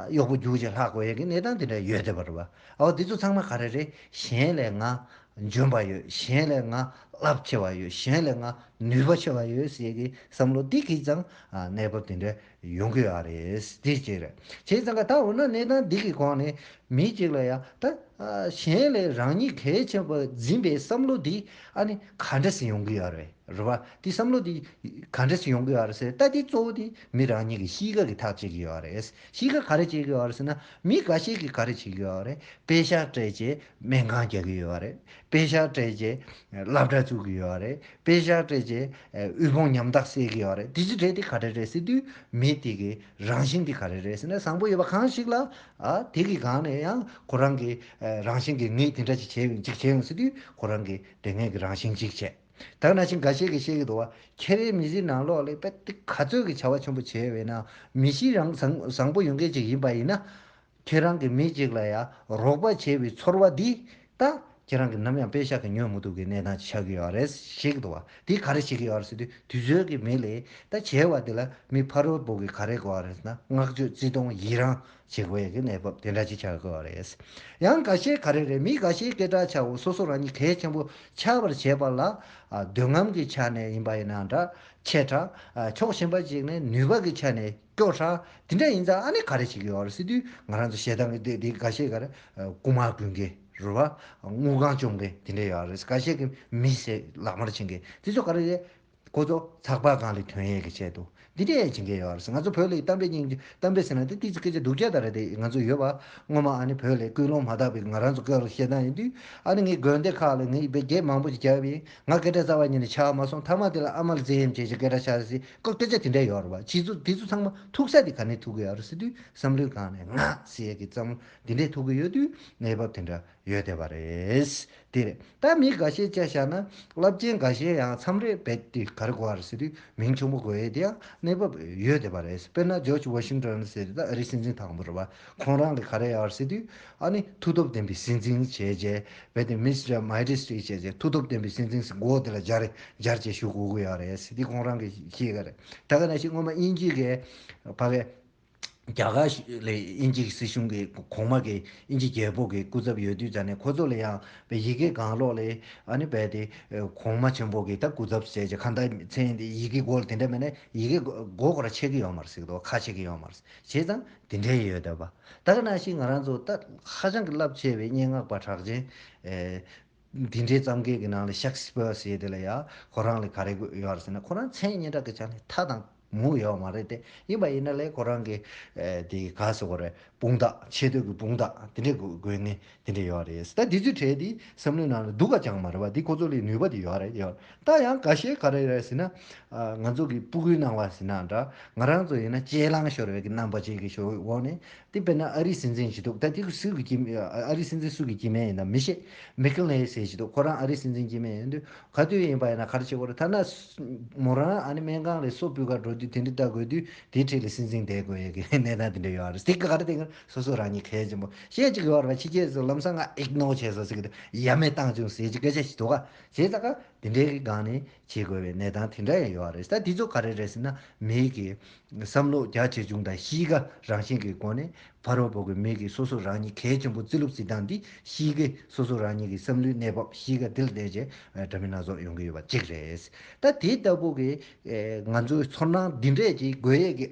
གཡོག་པོ་རྒྱུགས་བྱས་ལྷག་དགོས་ཡས་ཀྱི་གནས་སྟངས་དེ་འདྲ་ཡོད་བསྡད་པ་རེད་པ། ཨོ་དེ་ཚོ་ཚང་མ་ག་རེ་རེད། གཞན་ལས་ང་འཇོན་པ་ཡོད། གཞན་ལས་ང་རླབས་ཆེ་བ་ཡོད། གཞན་ལས་ང་ནུས་པ་ཆེ་བ་ཡོད་ཟེར་ཡས་ཀྱི་བསམ་བློ་འདི་གིས་ཙང་ཨ་གནས་བབ་དེ་འདྲ་ཡོང་གི་ཡོད་རེད། འདི་གཅིག་རེད། བྱས་ཙང་ཀ་ད་འོ་ན་གནས་སྟངས་འདི་གི་སྒང་ནས་མི་གཅིག་ལ་ཡ་ད་ཨ་གཞན་ལས་རང་ཉིད་གལ་ཆེན་པོ་འཛིན་པའི་བསམ་བློ་འདི་ཨ་ནི་ག་འདྲ་སེ་ཡོང་གི་ཡོད་རེད། རེད་བ། འདི་བསམ་བློ་འདི་ག་འདྲ་སེ་ཡོང་གི་ཡོད་རེད་ཟེར། ད་འདི་གཙོ་བོ་འདི་མི་རང་ཉིད་ཀྱི་གཤིས་ཀ་གི་ཐག་བཅད་ཀྱི་ཡོད་རེད། གཤིས་ཀ་ག་རེ་བཅད་ཀྱི་ཡོད་རེད་ཟེར་ན། མི་འགའ་ཤས་ཀྱིས་ག་རེ་བྱེད་ཀྱི་ཡོད་རེད། པེ་ཤག་སྤྲད་བྱས་སྨན་ཁང་རྒྱག་གི་ཡོད་རེད། པེ་ཤག་སྤྲད་བྱས་སློབ་གྲྭ་བཙུགས་ཀྱི་ཡོད་རེད། པེ་ཤག་སྤྲད་བྱས་དབུལ་ཕོངས་ཉམ་ཐག་སེལ་གྱི་ཡོད་རེད། དེ་ཚོ་རེད། དེ་ག་རེ་རེད་ཟེར་དུས། མི་དེ་གི་རང་བཞིན་དེ་ག་རེ་རེད་ཟེར་ན། བཟང་པོ་ཡོད་པ་གང་ཞིག་ལ་ཨ་དེ་གི་སྒང་ནས་ཡང་ཁོ་རང་གི་ཨ་རང་བཞིན་གྱི་ངས་དེ་འདྲ་ཅིག་བྱས་ཡོང་། ཅིག་བྱས་ཡོང་ཟེར་དུས། ཁོ་རང་གི་དེ་ངས་ཀྱི་རང་བཞིན་ཅིག་བྱས། ད་ག་ནང་བཞིན་འགའ་ཤས་ཀྱིས་བཤད་ཀྱི་འདུག་བ། ཁྱེད་རའི་མི་ཚེའི་ནང་ལོགས་ལ་དཔེ་དེ་ག་ཚོད་ཀྱི་བྱ་བ་ཆེན་པོ་བྱས་པས་ན། མི་གཤིས་རང་བཟང་བཟང་པོ་ཡོད་མཁན་ཅིག་ཡིན་པ་ཡིན་ན། ཁྱེད་རང་གི་མི་གཅིག་ལ་ཡ་རོགས་པ་བྱས་པའི་ཚོར་བ་འདི་ད་ཁྱེད་རང་གིས་ནམ་ཡང་པེ་ཤག་གིས་ཉོ་མི་ཐུབ་ཀྱི་གནས་སྟངས་ཅིག་ཆགས་ཀྱི་ཡོད་རེད་བཤད་ཀྱི་འདུག་བ། འདི་ག་རེ་བྱེད་ཀྱི་ཡོད་རེད་ཟེར་དུས། དུས་ཚོད་ཀྱི་མི་ལས་ད་བྱས་པ་དེ་ལ་མི་ཕ་རོལ་པོ་གིས་ག་རེ་དགོས་པ་རེད་ཟེར་ན། བསྔགས་བརྗོད་བརྩི་མཐོང་ཡི་རངས་བྱེད་དགོས་ཡ་གི་གནས་བབ་དེ་འདྲ་ཅིག་ཆགས་ཀྱི་ཡོད་རེད། ཡང་འགའ་ཤས་ག་རེ་རེད། མི་འགའ་ཤས་སྐད་གྲགས་ཆགས་འོ། སོ་སོ་རང་ཉིད་གལ་ཆེན་པོ་ཆགས་པར་བྱེད་པ་ལ་ཨ་འདོད་རྔམ་གྱི་ཆ་ནས་ཡིན་པ་ཡིན་ན་འདྲ། ཆེ་དྲགས། ཨ་ཕྱོགས་གཞན་པ་ཅིག་ནས་ནུས་པ་གི་ཆ་ནས་སྐྱོ་དྲགས། དེ་འདྲ་ཡིན་ཙང་ཨ་ནི་ག་རེ་བྱེད་ཀྱི་ཡོད་རེད་ཟེར་དུས། ང་རང་ཚོ་ཞེ་སྡང་གི་དེ་དེ་འགའ་ཤས་ག་རེ། ཨ་རྐུ་མ་རྐུ་མཁན་རེད་བ། དངུལ་ཁང་བཅོམ་མཁན་དེ་འདྲ་ཡོད་རེད། འགའ་ཤས་ཀྱིས་མི་ཟས་ལག་དམར་བྱེད་མཁན་དེ་ཚོ་ག་རེ་རེད། ཁོ་ཚོ་ཚགས་པར་སྒང་ལ་ཐོན་ཡས་ཀྱི་ཆེད་དུ་འདི་འདྲ་བྱེད་མཁན་ཡོད་རེད། ང་ཚོ་བོད་ལ་གཏམ་དཔེ་སྙིང་རྗེ། གཏམ་དཔེ་ཟེར་ན་དེ་ཏོག་ཙམ་སྐད་ཆ་སྡུག་ཅག་ད་རེད་དེ། ང་ཚོ་ཡོད་པ། སྔོན་མ་ཨ་ནི་བོད་ལ་སྐུལ་སློང་མ་བཏང་བའི་ང་རང་ཚོ་སྐད་ལ་བཤད་སྟངས་ཡིན་དུས། ཨ་ནི་ངས་དགོན་སྡེ་ཁག་ལ་ངས་དཔེ་བརྒྱ་མང་པོ་ཞིག་བརྒྱབ་ཡིན། ང་སྐད་ཆ་རྩ་བ་ཉིད་ནས་ཆགས་མ་སོང་། མཐའ་མ་དེ་ལ་ཨ་མ་ལ་རྩེད་གཡེམ་བྱས་བྱས་སྐད་ཆ་ཆགས་སྲིད་ཀྱི་སྐད་ཆ་དེ་འདྲ་ཡོད་རེད་པ། ཕྱི་ཚུལ་དེ་ཚོ་ཚང་མ་ཐུག་ས་དེ་ག་ནས་ཐུག་གི་ཡོད་རེད་ཟེར་དུས། བསམ་བློའི་སྒང་ནས་ང་ཟེར་ཡས་ཀྱི་བསམ་བློ་དེ་འདྲས་ཐུག་གི་ཡོད་དུས་གནས་བབ་དེ་འདྲ་ཡོད་བསྡད་པ་རེད། དེ་རེད། ད་མི་འགའ་ཤས་ཆ་བཞག་ན་རླབས་ཆེན་འགའ་ཤས་ཡང་མཚམས་རེ་རྦད་དེ་ག་རེ་དགོས་པ་རེད་ཟེར་དུས་མིང་ཆེན་པོ་དགོས་ཡས་དེ་ཡང་གནས་བབ་ཡོད་བསྡད་པ་རེད། དཔེར་ན་ཇོརྗ་ཝ་ཤིང་ཊོན་ཟེར་ད་ཨ་རིའི་སྲིད་འཛིན་དང་པོ་རེད་པ། ཁོང་རང་གིས་ག་རེ་ཡོད་རེད་ཟེར་དུས། ཨ་ནི་མཐུ་སྟོབས་ལྡན་པའི་སྲིད་འཛིན་བྱས་རྗེས་རྦད་དེ་མི་སི་ཊར་མའི་ཊི་སི་ཊི་བྱས་རྗེས་མཐུ་སྟོབས་ལྡན་པའི་སྲིད་འཛིན་ཟེར་མགོ་དེ་ལ་སྦྱར་སྦྱར་བྱས་བཞུགས་དགོས་ཀྱི་ཡོད་རེད་ཟེར་དུས་ཁོང་རང་གིས་བཤད་ཀྱི་རེད། ད་ག་ནང་བཞིན་སྔོན་མ་དབྱིན་ཇི་གི་ཕ་གི་རྒྱ་གར་ལ་དབྱིན་ཇི་གི་སྲིད་གཞུང་གི་གོང་མ་གི་དབྱིན་ཇི་རྒྱལ་པོ་གི་སྐུ་ཚབ་ཡོད་དུས་ཙ་ནས་ཁོ་ཚོ་ལ་ཡང་བའི་ཡི་གེ་སྒང་ལོགས་ལ་ཨ་ནི་རྦད་དེ་གོང་མ་ཆེན་པོ་གི་ད་སྐུ་ཚབ་བྱས་རྗེས་གང་ལྟར་མཚན་དེ་ཡི་གེ་མགོ་ལ་དེ་འདྲ་མེད་ན་ཡི་གེ་མགོ་སྐོར་ར་ཆད་ཀྱི་ཡོད་མ་རེད་ཟེར་གི་འདུག་ཁ་ཆད་ཀྱི་ཡོད་མ་རེད། བྱས་ཙང་དེ་འདྲའི་ཡོད་བསྡད་པ། ད་ག་ནང་བཞིན་ང་རང་ཚོ་ད་ཧ་ཅང་གི་རླབས་ཆེ་བའི་སྙན་ངག་པ་གྲགས་ཅན། ཨེ། འདི་འདྲའི་རྩོམ་མཁན་གྱི་ནང་ལ་ཤེག་སི་པི་ཡར་ཟེར་དེ་ལ་ཡ་ཁོ་རང་ལ་ག་རེ་ཡོད་རེད་ཟེར་ན། ཁོ་རང་མཚན་སྙན་གྲགས་ཀྱི་ཆ་ནས་ཐག་དང་མུ་ཡོད་མ་རེད་དེ། ཡིན་པ་ཡིན་ན་ལས་ཁོ་རང་གི་ཨེ་དེ་ག་ཟེར་དགོས་རེད། དཔུང་རྟགས། ཆེ་བསྟོད་ཀྱི་དཔུང་རྟགས་དེ་འདྲས་དགོས་དགོས་ངེས་དེ་འདྲས་ཡོད་རེད། ད་འདི་ཚོའི་གྲས་འདི་བསམ་བློའི་ནང་ལ་སྡུག་ག་ཅང་མ་རེད་བ། འདི་ཁོ་ཚོ་ལ་ནུས་པ་དེ་ཡོད་རེད། ཡོད། ད་ཡང་འགའ་ཤས་ག་རེ་རེད་ཟེར་ན། ཨ། ང་ཚོ་གི་སྤུ་གུའི་སྣང་བ་ཟེར་ན་འདྲ། ང་རང་ཚོ་ཡིན་ན་གཅེས་ལང་ཤོར་བའི་གི་རྣམ་པ་ཅིག་གི་ཤོར་འོག་ནས། དེ་དཔེར་ན་ཨ་རིའི་སྲིད་འཛིན་ཞིག་འདུག་ད་དེ་སུ་གི་སྐྱེ་ཨ་རིའི་སྲིད་འཛིན་སུ་གི་སྐྱེ་དམན་ཡིན་ན་མི་ཤེས། མི་ཁེལ་ལེ་ཟེར་ཞིག་འདུག་ཁོ་རང་ཨ་རིའི་སྲིད་འཛིན་སྐྱེ་དམན་ཡིན་དུས། ག་དུས་ཡིན་པ་ཡིན་ན་ག་རེ་བྱེད་དགོས་རེད། ཐ་ན་མོ་རང་ཨ་ནི་སྨན་ཁང་ལ་སོ་སྤུས་ཀ་འགྲོ་དུས་དེ་འདྲ་ལྟ་དགོས་དུས། དེའི་འཁྲིས་ལ་སྲིད་འཛིན་བསྡད་དགོས་ཡས་ཀྱི་གནས་སྟངས་དེ་འདྲ་ཡོད་རེད། དེ་ག་ག་རེ་དེ་ག་སོ་སོ་རང་ཉིད་གལ་ཆེན་པོ་ཤེས་ཅིག་ཡོད་རེད་བ། ཕྱི་རྒྱལ་ཚོ་ལམ་སང་ང་ཨིག་ནོར་བྱས་སོང་ཟེར་གི་འདུག་ཡ་མེད་བཏང་བྱུང་ཟེར་གྱི་སྐད་ཆ་ཞིག་འདུག་ག་བྱས་ཙང་ག་དེ་འདྲའི་གི་སྒང་ནས་བྱེད་དགོས་པའི་གནས་སྟངས་དེ་འདྲ་ཡང་ཡོད་རེད། ད་དེ་ཚོ་ག་རེ་རེད་ཟེར་ན། མིའི་གི་བསམ་བློ་རྒྱ་ཆེ་ཆུང་དང་གཤིས་ཀ་རང་བཞིན་གྱི་སྒོ་ནས། ཕ་རོལ་པོ་གི་མི་གིས་སོ་སོ་རང་ཉིད་གལ་ཆེན་པོ་བརྩི་ལུགས་བརྩི་སྟངས་འདི། གཤིས་ཀས་སོ་སོ་རང་ཉིད་ཀྱི་བསམ་བློའི་གནས་བབ། གཤིས་ཀ་འདི་ལ་བརྟེན་བྱས་འདྲ་མིན་སྣ་ཚོགས་ཡོང་གི་ཡོད་པ་གཅིག་རེད། ད་དེ་ལྟ་བུ་གི་ང་ཚོའི་ཚོར་སྣང་འདི་འདྲས་ཀྱི་དགོས་ཡས་ཀྱི་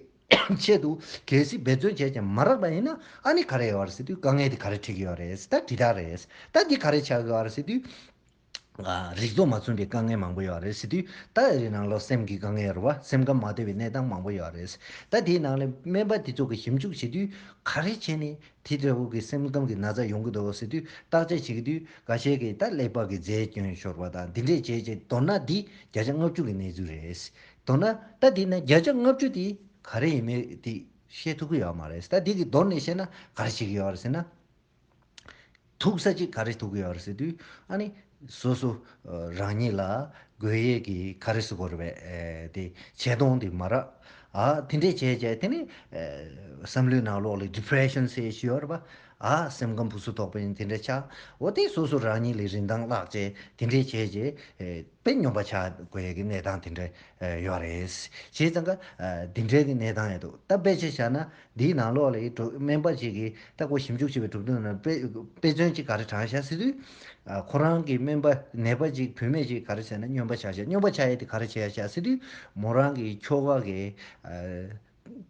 ཆེད་དུ་གལ་སྲིད་འབད་བརྩོན་བྱས་ཀྱང་མ་རག་པ་ཡིན་ན། ཨ་ནི་ག་རེ་ཡོད་རེད་ཟེར་དུས། དཀའ་ངལ་དེ་ག་རེ་འཕྲད་ཀྱི་ཡོད་རེད། ད་འདི་ལྟར་རེད། ད་འདི་ག་རེ་ཆགས་ཀྱི་ཡོད་རེད་ཟེར་དུས། ཨ། རིག་ཚོགས་མ་མཚུངས་པའི་དཀའ་ངལ་མང་པོ་ཡོད་རེད་ཟེར་དུས། ད་ཨ་རིའི་ནང་ལོགས་སེམས་ཀྱི་དཀའ་ངལ་ཡོད་རེད་བ། སེམས་ཁམས་མ་བདེ་བའི་གནས་སྟངས་མང་པོ་ཡོད་རེད། ད་དེའི་ནང་ལས་སྨན་པ་དེ་ཚོ་གིས་ཞིབ་འཇུག་བྱེད་དུས། ག་རེ་བྱས་ནས་དེ་འདྲ་བོ་གི་སེམས་ཁམས་ཀྱི་ན་ཚ་ཡོང་གི་འདུག་ཟེར་དུས། བརྟག་དཔྱད་བྱེད་ཀྱི་དུས། འགའ་ཤས་ཀྱིས་ད་ཀླད་པ་གི་རྫས་སྐྱོན་ཤོར་བ་དང་འདི་འདྲས་བྱས་བྱས། མདོར་ན་འདི་བརྒྱ་ཆ་ལྔ་བཅུ་གི་གནས་ཚུལ་རེད། མདོར་ན་ད་འདི་ནས་བརྒྱ་ཆ་ལྔ་བཅུ་དེ་ག་རེ་ཡིན་མིན་དེ་བཤད་ཐུབ་ཀྱི་ཡོད་མ་རེད། ད་འདི་གི་མདོར་ནས་བཤད་ན་ག་རེ་བྱེད་ཀྱི་ཡོད་རེད་ཟེར་ན། ཐུག་ས་གཅིག་ག་རེ་ཐུག་གི་ཡོད་རེད་ཟེར་དུས། ཨ་ནི་སོ་སོ་རང་ཉིད་ལ་དགོས་ཡས་ཀྱི་ག་རེ་ཟེར་དགོས་རེད་པས། ཨེ། དེ་ཆེ་མཐོང་དེ་མ་རག་ཨ། དེ་འདྲས་བྱས་བྱས། དེ་ནི་ཨེ། བསམ་བློའི་ནང་ལོགས་ལ་ཌི་པི་རེ་ཤན་ཟེར་ཞིག་ཡོད་རེད་པ། ཨ། སེམས་ཁམས་ཕུགས་སུ་དོག་པ་ཡིན་དེ་འདྲས་ཆགས། འོ་དེ་སོ་སོ་རང་ཉིད་ལ་རིན་ཐང་བརླག་བྱས། དེ་འདྲས་བྱས་བྱས། ཨེ། དཔེ་སྨྱོན་པ་ཆགས་དགོས་ཡས་ཀྱི་གནས་སྟངས་དེ་འདྲ་ཡོད་རེད། བྱས་ཙང་ག་འདི་འདྲའི་གི་གནས་སྟངས་ཡོད་འདུག་ད་དཔེ་ཆ་བཞག་ན། འདིའི་ནང་ལོགས་ལ་འགྲོ་སྨན་པ་ཅིག་གིས་ད་ཁོ་ཞིབ་འཇུག་བྱེད་པའི་གྲུབ་དོན་ནང་དཔེ་དཔེ་མཚོན་ཅིག་ག་རེ་དྲངས་བཞག་ཟེར་དུས། ཁོ་རང་གི་སྨན་པ་ནད་པ་ཅིག་བུད་མེད་ཅིག་ག་རེ་བྱས་ན་སྨྱོན་པ་ཆགས་བཞག་སྨྱོན་པ་ཆགས་ཡས་དེ་ག་རེ་བྱས་བཞག་ཟེར་དུས། མོ་རང་གི་ཁྱོ་ག་གིས།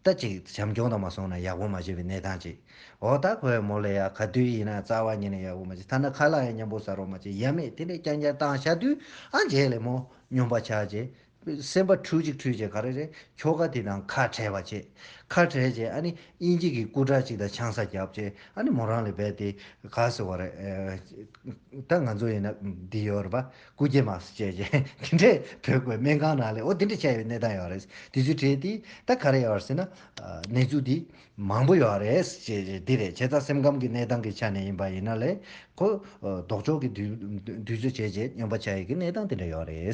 ད་ཅིག་བྱམས་སྐྱོང་དང་མ་སོང་ན་ཡག་པོ་མ་བྱས་པའི་གནས་སྟངས་ཅིག་འོ་ད་ཁོས་མོ་ལ་ཡ་ག་དུས་ཡིན་ན་རྩ་བ་ཉིད་ནས་ཡག་པོ་མ་བྱས། ཐ་ན་ཁ་ལག་ཡང་མཉམ་པོ་ཟ་རོགས་མ་བྱས། ཡ་མེད་དེ་འདྲས་རྐྱང་རྐྱང་བཏང་བཞག་དུས། ཨ། རྗེས་ལ་མོ་སྨྱོན་པ་ཆགས་བྱས། སེམས་པ་འཁྲུག་ཅིག་འཁྲུག་བྱས། ག་རེ་རེད། ཁྱོ་ག་དེ་དང་ཁ་བྲལ་བ་བྱས། ཁ་བྲལ་བྱས། ཨ་ནི་དབྱིན་ཇི་གི་སྐུ་དྲག་ཅིག་དང་ཆང་ས་བརྒྱབ་བྱས། ཨ་ནི་མོ་རང་ལ་རྦད་དེ་ག་ཟེར་བ་རེད། ཨེ། ད་ང་ཚོ་ཡིན་ན་འདི་ཡོད་རེད་པ། སྐུ་སྐྱེ་མ་སུ་བྱས་བྱས་དེ་འདྲས་བོད་ཀྱི་སྨན་ཁང་ནང་ལ། འོ་དེ་འདྲས་བྱས་ཡོད་གནས་སྟངས་ཡོད་རེད། དེ་ཚོའི་གྲས་དེ་ད་ག་རེ་ཡོད་རེད་ཟེར་ན། ཨ། གནས་ཚུལ་འདི་མང་པོ་ཡོད་རེད་ཅེས་འདི་རེད། བྱས་ཙང་སེམས་ཁམས་ཀྱི་གནས་སྟངས་ཀྱི་ཆ་ནས་ཡིན་པ་ཡིན་ན་ལས། ཁོ་ལྡོག་ཕྱོགས་ཀྱི་དུས་དུས་ཚོད་བྱས་རྗེས་སྨྱོན་པ་ཆགས་ཡས་ཀྱི་གནས་སྟངས་དེ་འདྲ་ཡོད་རེད།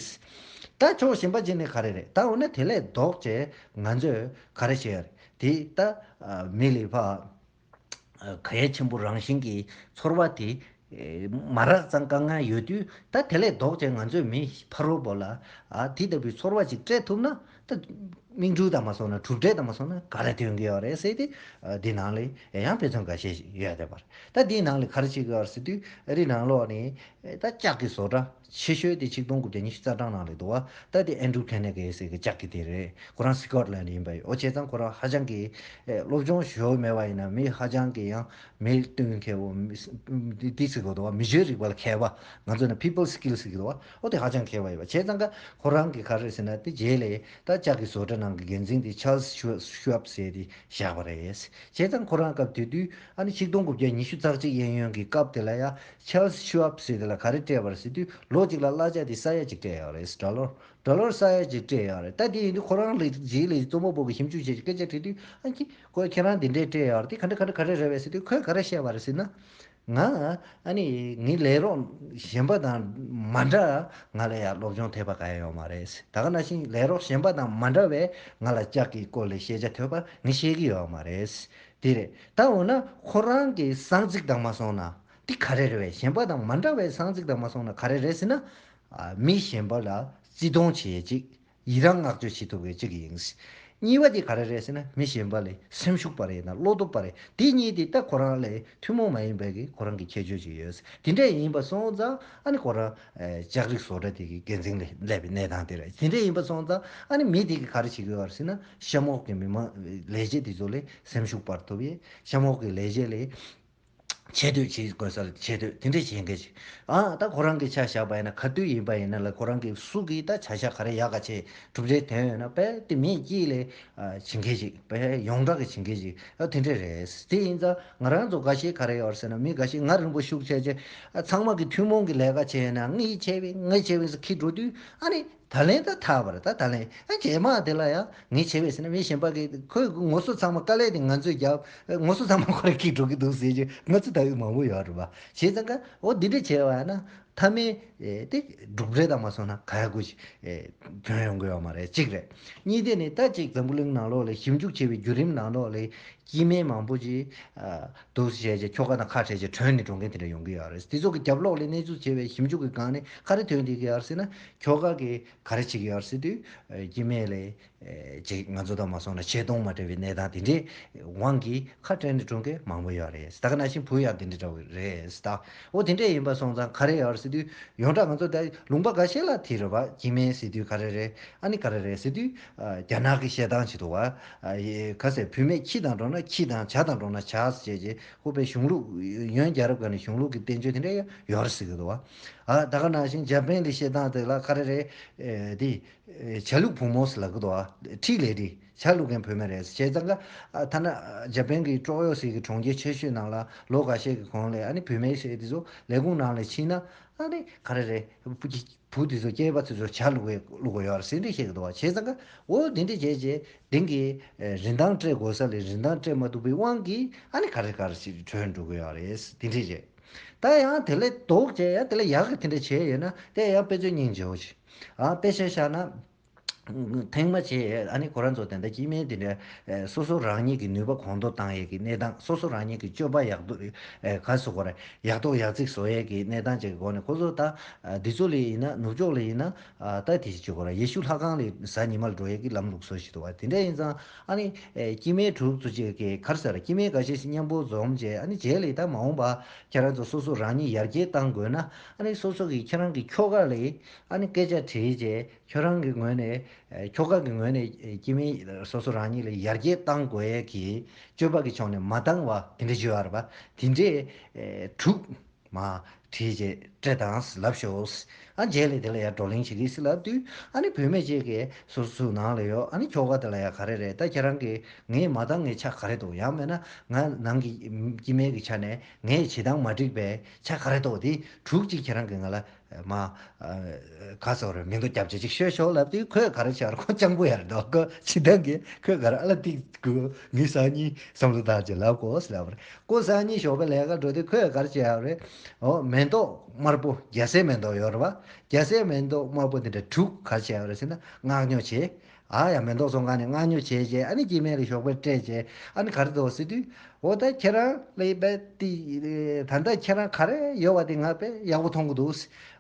ད་ཕྱོགས་གཞན་པ་ཅིག་ནས་ག་རེ་རེད། ད་འོ་ན་དེ་ལས་ལྡོག་བྱས་ང་ཚོས་ག་རེ་བྱེད་ཡ་རེད། དེ་ད་མི་ལ་ཕར་གལ་ཆེན་པོ་རང་བཞིན་གྱི་ཚོར་བ་དེ་མ་རག་ཙང་དཀའ་ངལ་ཡོད་དུས། ད་དེ་ལས་ལྡོག་བྱས་ང་ཚོས་མི་ཕ་རོལ་པོ་ལ། ཨ། དེ་ལྟ་བུའི་ཚོར་བ་ཅིག་སྤྲད་ཐུབ་ན། ད་མིག་འཕྲུལ་དང་མ་སོང་ན། གྲུབ་འབྲས་དང་མ་སོང་ན་ག་རེ་ཐོན་གྱི་ཡོད་རེད་ཟེར་ཏེ། ཨ། འདི་ནང་ལ་ཡང་དཔེ་མཚོན་འགའ་ཤས་ཤིག་ཡོད་བསྡད་པ་རེད། ད་འདིའི་ནང་ལ་ག་རེ་བྱེད་ཀྱི་ཡོད་རེད་ཟེར་དུས། ཨ་རིའི་ནང་ལོགས་ནས་ད་ལྕགས་ཀྱི་བཟོ་གྲྭ་ཆེ་ཤོས་དེ་ཆིག་སྟོང་དགུ་བརྒྱ་ཉི་ཤུ་རྩ་གྲངས་ནང་ལ་འདུག་བ། ད་དེ་ཨན་ཌྲུ་ཁེ་ནེ་གེ་ཟེར་གྱི་ལྕགས་ཀྱི་དེ་རེད། ཁོ་རང་སི་ཀོཊ་ལན་ཌི་ཡིན་པ་ཡོད། འོ་བྱས་ཙང་ཁོ་རང་ཧ་ཅང་གི། ཨེ། སློབ་སྦྱོང་ཞུ་མེད་པ་ཡིན་ན་མི་ཧ་ཅང་གི་ཡང་མི་བསྟུན་མཁས་པོ། མི་འདི་ཟེར་དགོས་འདུག་བ། མི་ཆོས་རིག་པ་ལ་མཁས་པ། ང་ཚོ་ནི་people skill ཟེར་གྱི་འདུག་བ། འོ་དེ་ཧ་ཅང་མཁས་པ་ཡོད་པ། བྱས་ཙང་ཀ་ཁོ་རང་གི་ག་རེ་ཟེར་ན། དེ་རྗེས་ལ་ད་ལྕགས་ཀྱི་བཟོ་གྲྭ་ནང་གི་འགན་འཛིན་དེ་ཆཱལ་སི་ཤུ་ཤུ་ཨབ་ཟེར་དེ་བཞག་པ་རེད། བྱས་ཙང་ཁོ་རང་སྐབས་དེ་དུས། ཨ་ནི་ཆིག་སྟོང་དགུ་བརྒྱ་ཉི་ཤུ་རྩ་གཅིག་གཡས་གཡོན་གྱི་སྐབས་དེ་ལ་ཡ། ཆཱལ་སི་ཤུ་ཨབ་ཟེར་དེ་ལ་ག་རེ་སྤྲད་པ་རེད་ཟེར་དུས། ལོ་གཅིག་ལ་གླ་ཆ་དེ་ས་ཡ་གཅིག་སྤྲད་ཡོད་རེད། ཌོ་ལར། ཌོ་ལར་ས་ཡ་གཅིག་སྤྲད་ཡོད་རེད། ད་དེ་ཡིན་དུས་ཁོ་རང་ལ་རྗེས་ལ་རྩོམ་པ་པོ་གིས་ཞིབ་འཇུག་བྱས་སྐད་ཆ་དྲིས་དུས། ཨ་ནི་ཁོས་ཁྱེད་རང་དེ་འདྲས་སྤྲད་ཡོད་རེད། དེ་ག་འདྲ་ག་འདྲ་ག་རེ་རེད་པས་ཟེར་དུས། ཁོས་ག་རེ་བཤད་པ་རེད་ཟེར་ན། ང་ཨ་ནི་ངའི་ལས་རོགས་གཞན་པ་དང་མ་འདྲ། ང་ལ་ཡ་སློབ་སྦྱོང་ཐེབས་པ་གང་ཡང་ཡོད་མ་རེད། ད་ག་ནང་བཞིན་ལས་རོགས་གཞན་པ་དང་མ་འདྲ་བའི་ང་ལ་ལྕགས་ཀྱི་སྐོར་ལ་ཤེས་བྱ་ཐོབ་པ་ངས་ཤེས་ཀྱི་ཡོད་མ་རེད། དེ་རེད། ད་འོ་ན་ཁོ་རང་གི་གསང་ཚིག་དང་མ་སོང་ན་དེ་ག་རེ་རེད་པས། གཞན་པ་དང་མ་འདྲ་བའི་གསང་ཚིག་དང་མ་སོང་ན་ག་རེ་རེད་ཟེར་ན། ཨ། མི་གཞན་པ་ལ་བརྩི་མཐོང་བྱེད་ཡས་ཅིག་ཡི་རང་བསྔགས་བརྗོད་བྱེད་ཐུབ་པའི་གཅིག་ཡིན། གཉིས་པ་དེ་ག་རེ་རེད་ཟེར་ན། མི་གཞན་པ་ལ་སེམས་ཤུགས་པ་རེད་ན་བློ་སྟོབས་པ་རེད། དེ་གཉིས་དེ་ད་ཁོ་རང་ལ་ཐུན་མོང་མ་ཡིན་པའི་གི་ཁོ་རང་གི་ཁྱད་ཆོས་ཅིག་ཡོད། དེ་འདྲས་ཡིན་པ་སོང་ཙང་། ཨ་ནི་ཁོ་རང་ལྕགས་རིགས་བཟོ་གྲྭ་དེ་གི་འགན་འཛིན་ལ་སླེབས་པའི་གནས་སྟངས་དེ་རེད། དེ་འདྲས་ཡིན་པ་སོང་ཙང་། ཨ་ནི་མི་དེ་གི་ག་རེ་བྱེད་ཀྱི་ཡོད་རེད་ཟེར་ན། གཤམ་འོག་གི་མི་མང་ལས་བྱེད་དེ་ཚོ་ལ་སེམས་ཤུགས་སྤར་ཐུབ་ཡས། གཤམ་འོག་གི་ལས་བྱེད་ལ། ཆེ་བསྟོད་བྱེད་དགོས་ས་ལ་ཆེ་བསྟོད་དེ་འདྲས་བྱེད་མཁན་ཞིག་ཨ་ད་ཁོ་རང་གི་ཆ་བཞག་པ་ཡིན་ན་ག་དུས་ཡིན་པ་ཡིན་ན་ལ་ཁོ་རང་གི་སུ་གིས་ད་བྱ་བཞག་ག་རེ་ཡག་ག་བྱས་གྲུབ་འབྲས་ཐོན་ཡོད་ན་དཔེ་དེ་མིས་དཀྱིལ་ལས་བྱེད་མཁན་ཞིག་དཔེ་ཡོངས་གྲགས་ཀྱི་བྱེད་མཁན་ཞིག་ཨ་དེ་འདྲས་རེད། དེ་ཡིན་ཙང་ང་རང་ཚོ་འགའ་ཤས་ག་རེ་ཡོད་ཟེར་ན་མི་འགའ་ཤས་ང་རིང་པོ་ཞུགས་བྱས་བྱས་ཨ་ཚང་མ་གི་ཐུན་མོང་གི་ལས་ཀ་བྱས་ན་ངས་བྱས་པས་ངས་བྱས་པས་ཟེར་ཁྱི་འགྲོ་དུས་ཨ་ནི། ད་ལན་ད་ཐག་པ་རེད་ད་ད་ལན་ཨ་རྗེས་མ་དེ་ལ་ཡང་ངས་བྱས་པས་ཟེར་ན་མི་གཞན་པ་གིས་ཁོས་ངོ་སོ་ཚང་མ་དཀའ་ལས་དེ་ང་ཚོས་རྒྱབ་ངོ་སོ་ཚང་མ་ཁོ་རང་གིས་སྒྲུབ་ཀྱི་འདུག་ཟེར་གྱི་ང་ཚོ་ལྟ་བུ་མང་པོ་ཡོད་རེད་པ། བྱས་ཙང་ཀ་འོ་འདི་འདྲ་བྱས་པ་ཡིན་ན་མཐའ་མའི་དེ་གྲུབ་འབྲས་དང་མ་སོང་ན་ག་ཡ་གུ་ཞིག་ཐོན་ཡོང་གི་ཡོད་མ་རེད་གཅིག་རེད། གཉིས་དེ་ནི་ད་གཅིག་འཛམ་བུ་གླིང་ནང་ལོགས་ལ་ཞིབ་འཇུག་བྱས་པའི་བརྒྱུད་རིམ་ནང་ལོགས་ལ་སྐྱེ་དམན་མང་པོ་ཅིག་འདུག་སེ་བྱས་བྱས་ཁྱོ་ག་དང་ཁ་བྲལ་བྱས་བྲོས་ནས་འགྲོ་མཁན་དེ་འདྲ་ཡོང་གི་ཡོད་རེད། དེ་ཚོ་གི་རྒྱབ་ལོགས་ལ་གནས་ཚུལ་བྱས་པའི་ཞིབ་འཇུག་གི་སྒང་ནས་ག་རེ་ཐོན་བསྡད་ཀྱི་ཡོད་རེད་ཟེར་ན་ཁྱོ་ག་གི་ག་རེ་བྱེད་ཀྱི་ཡོད་རེད་ཟེར་དུས་སྐྱེ་དམན་ལས་ཅིག་ང་ཚོ་དང་མ་སོང་ན་ཆེ་མཐོང་མ་འདྲ་བའི་གནས་སྟངས་དེ་འདྲའི་དབང་གིས་ཁ་བྲལ་ནས་འགྲོ་མཁན་མང་པོ་ཡོད་རེད། ད་ག་ནང་བཞིན་བུ་ཡང་དེ་འདྲ་འདྲ་བོ་རེད་ད། འོ་དེ་འདྲ་ཡིན་པ་སོང་ཙང་ག་རེ་ཡོད་རེད་ཟེར་དུས་ཡོངས་གྲགས་ང་ཚོ་ད་ལུང་པ་འགའ་ཤས་ལ་དེ་རེད་བ་སྐྱེ་དམན་ཟེར་དུས་ག་རེ་རེད། ཨ་ནི་ག་རེ་རེད་ཟེར་དུས་རྒྱ་ནག་གི་བཤད་སྟངས་ཅིག་འདུག་བ། ག་ཟེར་བུད་མེད་ཁྱི་དང་འགྲོགས་ན་ཁྱི་དང་བྱ་དང་འགྲོགས་ན་བྱ་ཟེར་བྱས་རྗེས་ཁོ་པའི་གཞུང་ལུགས་ཡོན་རྒྱལ་རབས་སྒང་ནས་གཞུང་ལུགས་ཀྱི་བསྟན་བཅོས་དེ་འདྲ་ཡང་ཡོད་རེད་ཟེར་གི་འདུག་བ། ཨ་ད་ག་ནང་བཞིན་འཇར་པན་གྱི་བཤད་སྟངས་དེ་ལ་ག་རེ་རེད། དེ་བྱ་ལུག་བུ་མོ་ཟེར་ལབ་གི་འདུག་བ། ཁྲིད་ལས་རིགས་བྱ་ལུག་མཁན་བུད་མེད་རེད་ཟེར་བྱས་ཙང་ཀ་ཐ་ན་འཇར་པན་གྱི་ཀྲོག་ཡོ་ཟེར་གི་གྲོང་ཁྱེར་ཆེ་ཤོས་ནང་ལ་ལོ་འགའ་ཤས་ཀྱི་གོང་ལ་ཨ་ནི་བུད་མེད་ཟེར་དེ་ཚོ་ལས་ཁུངས་ནང་ལ་ཕྱིན་ན་ཨ་ནི་ག་རེ་རེད། བུ་དེ་ཚོ་སྐྱེས་པ་དེ་ཚོ་བྱ་བླུག་གི་བླུག་གི་ཡོད་རེད་ཟེར་འདྲ་བཤད་ཀྱི་འདུག་བ། བྱས་ཙང་ཀ་འོ་དེ་འདྲ་བྱས་རྗེས་དེང་གི་རིན་ཐང་སྤྲད་དགོས་ས་ལས་རིན་ཐང་སྤྲད་མ་ཐུབ་པའི་དབང་གིས་ཨ་ནི་ག་རེ་ག་རེ་ཞིག་བྲོས་འགྲོ་གི་ཡོད་རེད་དེ་འདྲ་བྱས། ད་ཡང་དེ་ལས་ལྡོག་བྱས་ཡང་དེ་ལས་ཡག་གི་དེ་འདྲ་བྱས་ཡོད་ན་དེ་ཡང་དཔེ་མཚོན་སྙིང་རྗེ་བོ་ཞིག་ཨ་དཔེ་ཆ་བཞག་ན། ཐེངས་མ་བྱས་ཨ་ནི་ཁོ་རང་ཚོ་དེ་འདྲ་སྐྱེ་དམན་དེ་འདྲ་སོ་སོ་རང་ཉིད་ཀྱི་ནུས་པ་གོང་མཐོར་བཏང་ཡས་ཀྱི་གནས་སྟངས་སོ་སོ་རང་ཉིད་ཀྱི་སྤྱོད་པ་ཡག་ཏུ་ག་སོ་གོ་ར་ཡག་ཏོག་ཡག་ཚིག་བཟོ་ཡས་ཀྱི་གནས་སྟངས་ཅིག་གི་སྒོ་ནས་ཁོ་ཚོ་ད་འདི་ཚོ་ལ་ཡིན་ན་ནུབ་ཕྱོགས་ལ་ཡིན་ན་ད་དེ་ཅིག་གོ་ར་ཡེ་ཤུ་ལྷ་ཁང་ལ་གཟའ་ཉི་མ་ལ་འགྲོ་ཡས་ཀྱི་ལམ་ལུགས་བཟོ་བཞིན་འདུག་བ། དེ་འདྲ་ཡིན་ཙང་ཨ་ནི་སྐྱེ་དམན་དྲུག་ཅུ་ཅིག་གི་ག་རེ་ཟེར་སྐྱེ་དམན་འགའ་ཤས་ཤིག་མཉམ་པོ་འཛོམས་བྱས་ཨ་ནི་རྗེས་ལ་ད་མ་འོངས་པ་ཁྱེད་རང་ཚོ་སོ་སོ་རང་ཉིད་ཡར་རྒྱས་གཏང་དགོས་ན་ཨ་ནི་སོ་སོ་གི་ཁྱེད་རང་གི་ཁྱོ་ག་ལ་ཨ་ནི་སྐད་ཆ་དྲིས་བྱས། ཁྱོད་རང་གི་ངོས་ནས་ཁྱོ་ག་གི་ངོས་ནས་སྐྱེ་དམན་སོ་སོ་རང་ཉིད་ལ་ཡར་རྒྱས་གཏང་དགོས་ཡས་ཀྱི་སྤྱོད་པ་གི་ཕྱོགས་ནས་མ་འདང་བ་དེ་འདྲ་ཞུ་ཡ་རེད་པ། དེ་འདྲས་དྲུག་མ་བྲིས་རྗེས་སྤྲད་དང་ལབ་ཤོག་ཨ་རྗེས་ལ་དེ་ལ་ཡ་བགྲོ་གླེང་བྱེད་ཀྱི་སི་ལབ་དུས་ཨ་ནི་བུད་མེད་ཅིག་གིས་སོ་སོ་ནང་ལ་ཡོད་ཨ་ནི་ཁྱོ་ག་དེ་ལ་ཡ་ག་རེ་རེད་ད་ཁྱེད་རང་གིས་ངས་མ་འདང་ངའི་ཆ་ག་རེ་འདུག་ཡང་མིན་ན་ང་ནང་གི་སྐྱེ་དམན་གི་ཆ་ནས་ངས་བྱེད་སྟངས་མ་འགྲིག་པའི་ཆ་ག་རེ་འདུག་དེ་དྲུག་ཅིག་ཁྱེད་རང་གིས་ང་ལ། མ། ག་ཟེར་རེད་མིང་ཐོ་རྒྱབ་བྱེད་ཅིག་ཤོད་ཤོག་ལབ་དུས་ཁོས་ག་རེ་བྱས་རེད་ཁོ་སྤྱང་པོ་ཡ་རེད་འདུག་ཁོ་ཕྱི་ཐང་གི་ཁོས་ག་རེ་ཨ་ལ་ཏིག་གུ་ངས་སང་ཉིན་བསམ་བློ་བཏང་བྱས་ལབ་དགོས་ཟེར་ལབ་པ་རེད། ཁོ་སང་ཉིན་ཞོགས་པ་ལས་ཀ་འགྲོ་དུས་ཁོས་ག་རེ་བྱས་ཡ་རེད། འོ་མེ་ཏོག་དམར་པོ་རྒྱ་སེ་མེ་ཏོག་ཡོད་རེད་བ། རྒྱ་སེ་མེ་ཏོག་དམར་པོ་དེ་འདྲ་དྲུག་ག་རེ་བྱས་ཡ་རེད་ཟེར་ན་མངགས་ཉོ་བྱས། ཨ་ཡ་མེ་ཏོག་ཚོང་ཁང་ནས་མངགས་ཉོ་བྱས་རྗེས་ཨ་ནི་སྐྱེ་དམན་ལ་ཞོགས་པ་སྤྲད་རྗེས་ཨ་ནི་ག་རེ་འདུག་ཟེར་དུས། འོ་ད་ཁྱེད་རང་ལ་ཡིན་པས་ཏི། ད་ལྟ་ཁྱེད་རང་ག་རེ་ཡོད་པ་དེ་ང་དཔེ་ཡག་པོ་མཐོང་གི་འདུག་